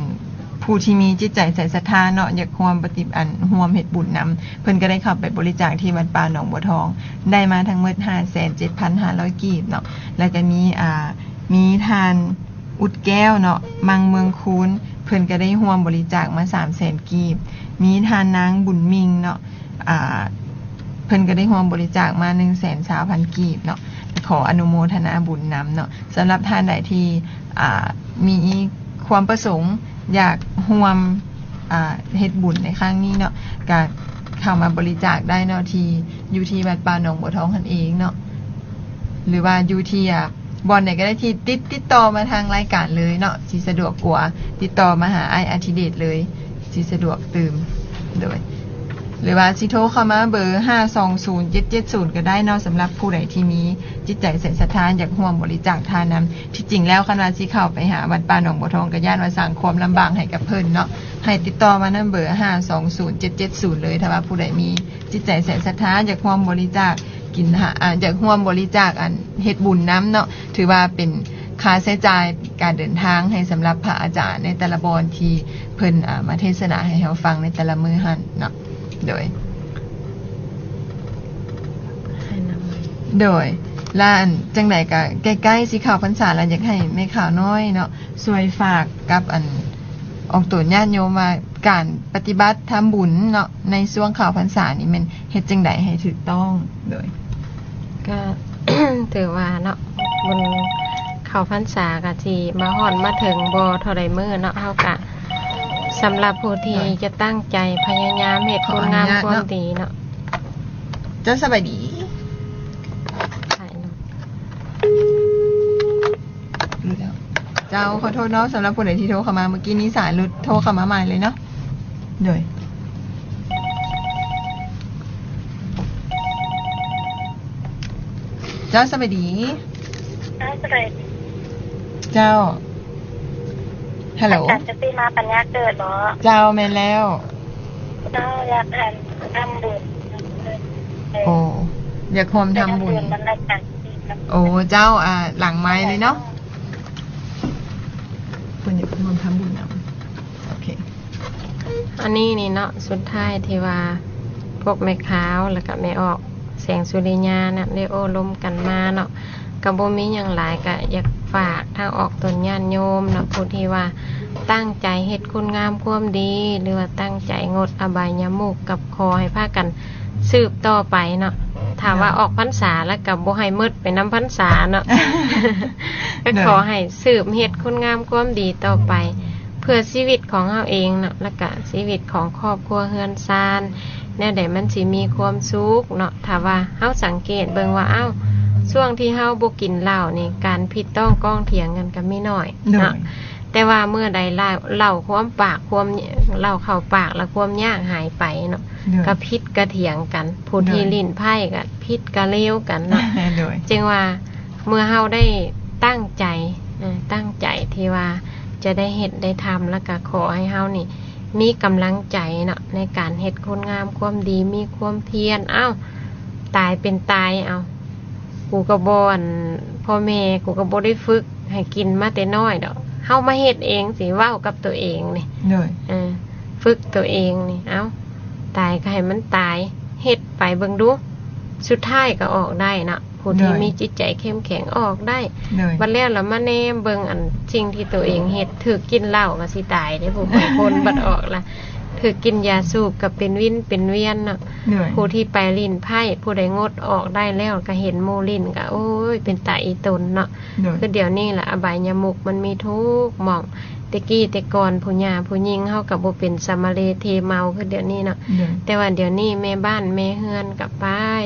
ຜູ້ທີ່ມີຈິດໃຈໃສສັດທາເນາະ ຢາກຮ່ວມປະຕິ ອັນ ຮ່ວມເຮັດບຸນນຳ ເພິ່ນກໍໄດ້ເຂົ້າໄປບໍລິຈາກທີ່ວັດປ່າໜອງບົວທອງ ໄດ້ມາທັງໝົດຫ້າແສນເຈັດພັນຫ້າຮ້ອຍກີບເນາະ ແລ້ວກໍມີ ອ່າ ມີທ່ານ ອຸດແກ້ວເນາະ ມັງເມືອງຄູນ ເພິ່ນກໍໄດ້ຮ່ວມບໍລິຈາກມາສາມແສນກີບ ມີທ່ານນາງບຸນມິ່ງເນາະ ອ່າ ເພິ່ນກໍໄດ້ຮ່ວມບໍລິຈາກມາໜຶ່ງແສນຊາວພັນກີບເນາະ ຂໍອະນຸໂມທະນາບຸນນຳເນາະ ສຳລັບທ່ານໃດທີ່ ອ່າ ມີຄວາມປະສົງຢາກຮ່ວມ ອ່າ ເຮັດບຸນໃນຄັ້ງນີ້ເນາະ ກະເຂົ້າມາບໍລິຈາກໄດ້ເນາະ ທີ່ ຢູ່ທີ່ວັດປ່າໜອງບົວທອງຫັ້ນເອງເນາະ ຫຼືວ່າຢູ່ທີ່ ອ່າ ບ່ອນໃດກໍໄດ້ທີ່ຕິດ ຕິດຕໍ່ມາທາງລາຍການເລີຍເນາະ ຊິສະດວກກວ່າ ຕິດຕໍ່ມາຫາອ້າຍອາທິເດດເລີຍ ຊິສະດວກຕື່ມ ໂດຍ ຫຼືວ່າຊິໂທເຂົ້າມາເບີຫ້າສອງສູນເຈັດເຈັດສູນກໍໄດ້ເນາະ ສຳລັບຜູ້ໃດທີ່ມີຈິດໃຈໃສສັດທາ ຢາກຮ່ວມບໍລິຈາກທານນຳ. ທີ່ຈິງແລ້ວ ຄັນວ່າຊິເຂົ້າໄປຫາວັດປ່າໜອງບົວທອງ ກໍຢ້ານວ່າສ້າງຄວາມລຳບາກໃຫ້ກັບເພິ່ນເນາະ ໃຫ້ຕິດຕໍ່ມານຳເບີຫ້າສອງສູນເຈັດເຈັດສູນເລີຍ ຖ້າວ່າຜູ້ໃດມີ ຈິດໃຈໃສສັດທາ ຢາກຮ່ວມບໍລິຈາກກິນ ອ່າ ຢາກຮ່ວມບໍລິຈາກ ອັນ ເຮັດບຸນນຳເນາະ ຖືວ່າເປັນຄ່າໃຊ້ຈ່າຍການເດີນທາງໃຫ້ສຳລັບພະອາຈານໃນແຕ່ລະບ່ອນທີ່ເພິ່ນ ອ່າ ມາເທດສະໜາໃຫ້ເຮົາຟັງໃນແຕ່ລະມື້ຫັ້ນເນາະ ໂດຍ ໃຫ້ນຳ ໂດຍ ລະ ອັນ ຈັ່ງໃດກະໃກ້ໆຊິເຂົ້າພັນສາລະ ຢາກໃຫ້ແມ່ຂາວນ້ອຍເນາະ ຊ່ວຍຝາກກັບ ອັນ ອອກຕົນຍາດໂຍມວ່າ ການປະຕິບັດທຳບຸນເນາະ ໃນຊ່ວງເຂົ້າພັນສານີ້ແມ່ນເຮັດຈັ່ງໃດໃຫ້ຖືກຕ້ອງ ໂດຍ ກະ ຖືວ່າເນາະ ບຸນເຂົ້າພັນສາກະຊິມາຮອດມາເຖິງບໍ່ເທົ່າໃດມື້ເນາະ ເຮົາກະ ສຳລັບຜູ້ທີ່ ໂດຍ ຈະຕັ້ງໃຈພະຍາຍາມເຮັດຄຸນງາມຄວາມດີເນາະ ເຈົ້າສະບາຍດີ ເຈົ້າ ຂໍໂທດເນາະ ສຳລັບຜູ້ໃດທີ່ໂທເຂົ້າມາ ເມື່ອກີ້ນີ້ສາຍຫຼຸດ ໂທເຂົ້າມາໃໝ່ເລີຍເນາະ ໂດຍ ເຈົ້າ ສະບາຍດີ ເຈົ້າ ສະບາຍດີ ເຈົ້າ ຮັລໂຫຼ ອາຈານສະຕິມາ ປັນຍາເກີດບໍ? ເຈົ້າ ແມ່ນແລ້ວ ເຈົ້າ ຢາກ ອັນ ທຳບຸນ ໂອ້ ຢາກຮ່ວມທຳບຸນ ໂອ້ ເຈົ້າ ອ່າ ຫຼັງໄມເລີຍເນາະ ເພິ່ນຢາກຮ່ວມທຳບຸນນຳ ໂອເຄ ອັນນີ້ນີ້ເນາະ ສຸດທ້າຍທີ່ວ່າພວກແມ່ຂາວ ແລ້ວກະແມ່ອອກ ແສງສຸລິຍານະ ໄດ້ໂອ້ລົມກັນມາເນາະ ກະບໍ່ມີຫຍັງຫຼາຍ ກະຢາກຝາກທາງອອກຕົນຍາດໂຍມເນາະ ຜູ້ທີ່ວ່າຕັ້ງໃຈເຮັດຄຸນງາມຄວາມດີ ຫຼືວ່າຕັ້ງໃຈງົດອະບາຍຍະມຸກ ກໍຂໍໃຫ້ພາກັນ ສືບຕໍ່ໄປເນາະ ຖ້າວ່າ ເນາະ ອອກພັນສາແລ້ວກໍບໍ່ໃຫ້ໝົດໄປນຳພັນສາເນາະ ກໍ ເນາະ ຂໍໃຫ້ສືບເຮັດຄຸນງາມຄວາມດີຕໍ່ໄປ ເພື່ອຊີວິດຂອງເຮົາເອງເນາະ ແລ້ວກະຊີວິດຂອງຄອບຄົວເຮືອນຊານ ແນວໃດມັນຊິມີຄວາມສຸກເນາະ ຖ້າວ່າເຮົາສັງເກດເບິ່ງວ່າ ອ້າວ ຊ່ວງທີ່ເຮົາບໍ່ກິນເຫຼົ້ານີ້ ການຜິດຕ້ອງກອງຖຽງກັນກໍມີໜ້ອຍເນາະ ໂດຍ ແຕ່ວ່າເມື່ອໃດເຫຼົ້າ ເຫຼົ້າຄວາມປາກ ຄວາມ ເຫຼົ້າເຂົ້າປາກແລ້ວຄວາມຍາກຫາຍໄປເນາະ ໂດຍ ກະຜິດກະຖຽງກັນ ຜູ້ທີ່ ໂດຍ ຫຼິ້ນໄພ້ກະຜິດກະເລວກັນເນາະ ໂດຍ ຈຶ່ງວ່າເມື່ອເຮົາໄດ້ຕັ້ງໃຈ ເອີ ຕັ້ງໃຈທີ່ວ່າຈະໄດ້ເຮັດໄດ້ທຳ ແລ້ວກະຂໍໃຫ້ເຮົານີ້ ມີກຳລັງໃຈເນາະ ໃນການເຮັດຄຸນງາມຄວາມດີ ມີຄວາມພຽນ. ອ້າວ ຕາຍເປັນຕາຍ ເອົາ ກູກໍບໍ່ ອັນ ພໍ່ແມ່ກູກໍບໍ່ໄດ້ຝຶກໃຫ້ກິນມາແຕ່ນ້ອຍດອກ ເຮົາມາເຮັດເອງ ຊິເວົ້າກັບຕົວເອງນີ້ ໂດຍ ເອີ ຝຶກຕົວເອງນີ້ ເອົາ ຕາຍກໍໃຫ້ມັນຕາຍ ເຮັດໄປເບິ່ງດູ ສຸດທ້າຍກໍອອກໄດ້ເນາະ. ຜູ້ທີ່ ໂດຍ ມີຈິດໃຈເຂັ້ມແຂງອອກໄດ້ ໂດຍ ບັດແລ້ວລະມາແນມເບິ່ງ ອັນ ສິ່ງທີ່ຕົວເອງເຮັດ ຖືກກິນເຫຼົ້າກໍຊິຕາຍເດ້ ຜູ້ບາງຄົນ ບັດອອກລະ ຖືກກິນຢາສູບກໍເປັນວິນເປັນວຽນເນາະ ໂດຍ ຜູ້ທີ່ໄປຫຼິ້ນໄພ້ ຜູ້ໃດງົດອອກໄດ້ແລ້ວ ກໍເຫັນໝູ່ຫຼິ້ນ ກໍ ໂອ້ຍ ເປັນຕາອີຕົນເນາະ ໂດຍ ຄືດຽວນີ້ລະ ອະບາຍຍະມຸກມັນມີທຸກໝ່ອງ. ແຕ່ກີ້ແຕ່ກ່ອນ ຜູ້ຍ່າຜູ້ຍິງເຮົາກໍບໍ່ເປັນສຳມະເລເທເມົາຄືດຽວນີ້ເນາະ ໂດຍ ແຕ່ວ່າດຽວນີ້ແມ່ບ້ານແມ່ເຮືອນກໍໄປ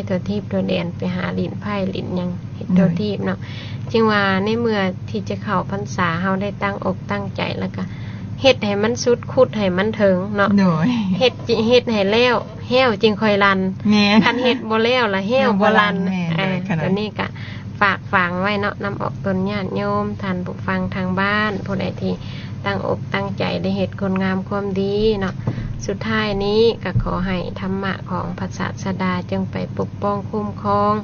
ທົ່ວທີບທົ່ວແດນ ໄປຫາຫຼິ້ນໄພ້ຫຼິ້ນຫຍັງ ເຮັດ ໂດຍ ທົ່ວທີບເນາະ. ຈຶ່ງວ່າໃນເມື່ອທີ່ຈະເຂົ້າພັນສາ ເຮົາໄດ້ຕັ້ງອົກຕັ້ງໃຈ ແລ້ວກໍເຮັດໃຫ້ມັນສຸດ ຂຸດໃຫ້ມັນເຖິງເນາະ ໂດຍ ເຮັດ ເຮັດໃຫ້ແລ້ວ ແຫ້ວຈຶ່ງຄ່ອຍລັ່ນ ແມ່ນ ຄັນເຮັດບໍ່ແລ້ວລະແຫ້ວບໍ່ລັ່ນ ແມ່ນ ໂດຍ ເອີ ຂະໜາດ ອັນນີ້ກະຝາກຝັງໄວ້ເນາະ ນຳອອກຕົນຍາດໂຍມ ທ່ານຜູ້ຟັງທາງບ້ານ ຜູ້ໃດທີ່ຕັ້ງອົກຕັ້ງໃຈໄດ້ເຮັດຄຸນງາມຄວາມດີເນາະ. ສຸດທ້າຍນີ້ກະຂໍໃຫ້ທຳມະຂອງພະສາສະດາ ຈົ່ງໄປປົກປ້ອງຄຸ້ມຄອງ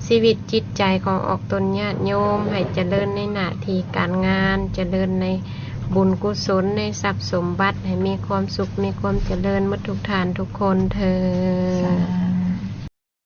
ຊີວິດຈິດໃຈຂອງອອກຕົນຍາດໂຍມ ໃຫ້ຈະເລີນໃນໜ້າທີ່ການງານ ຈະເລີນໃນ ບຸນກຸສົນ ໃນຊັບສົມບັດ ໃຫ້ມີຄວາມສຸກ ມີຄວາມຈະເລີນໝົດທຸກທ່ານທຸກຄົນເທີ້ນ.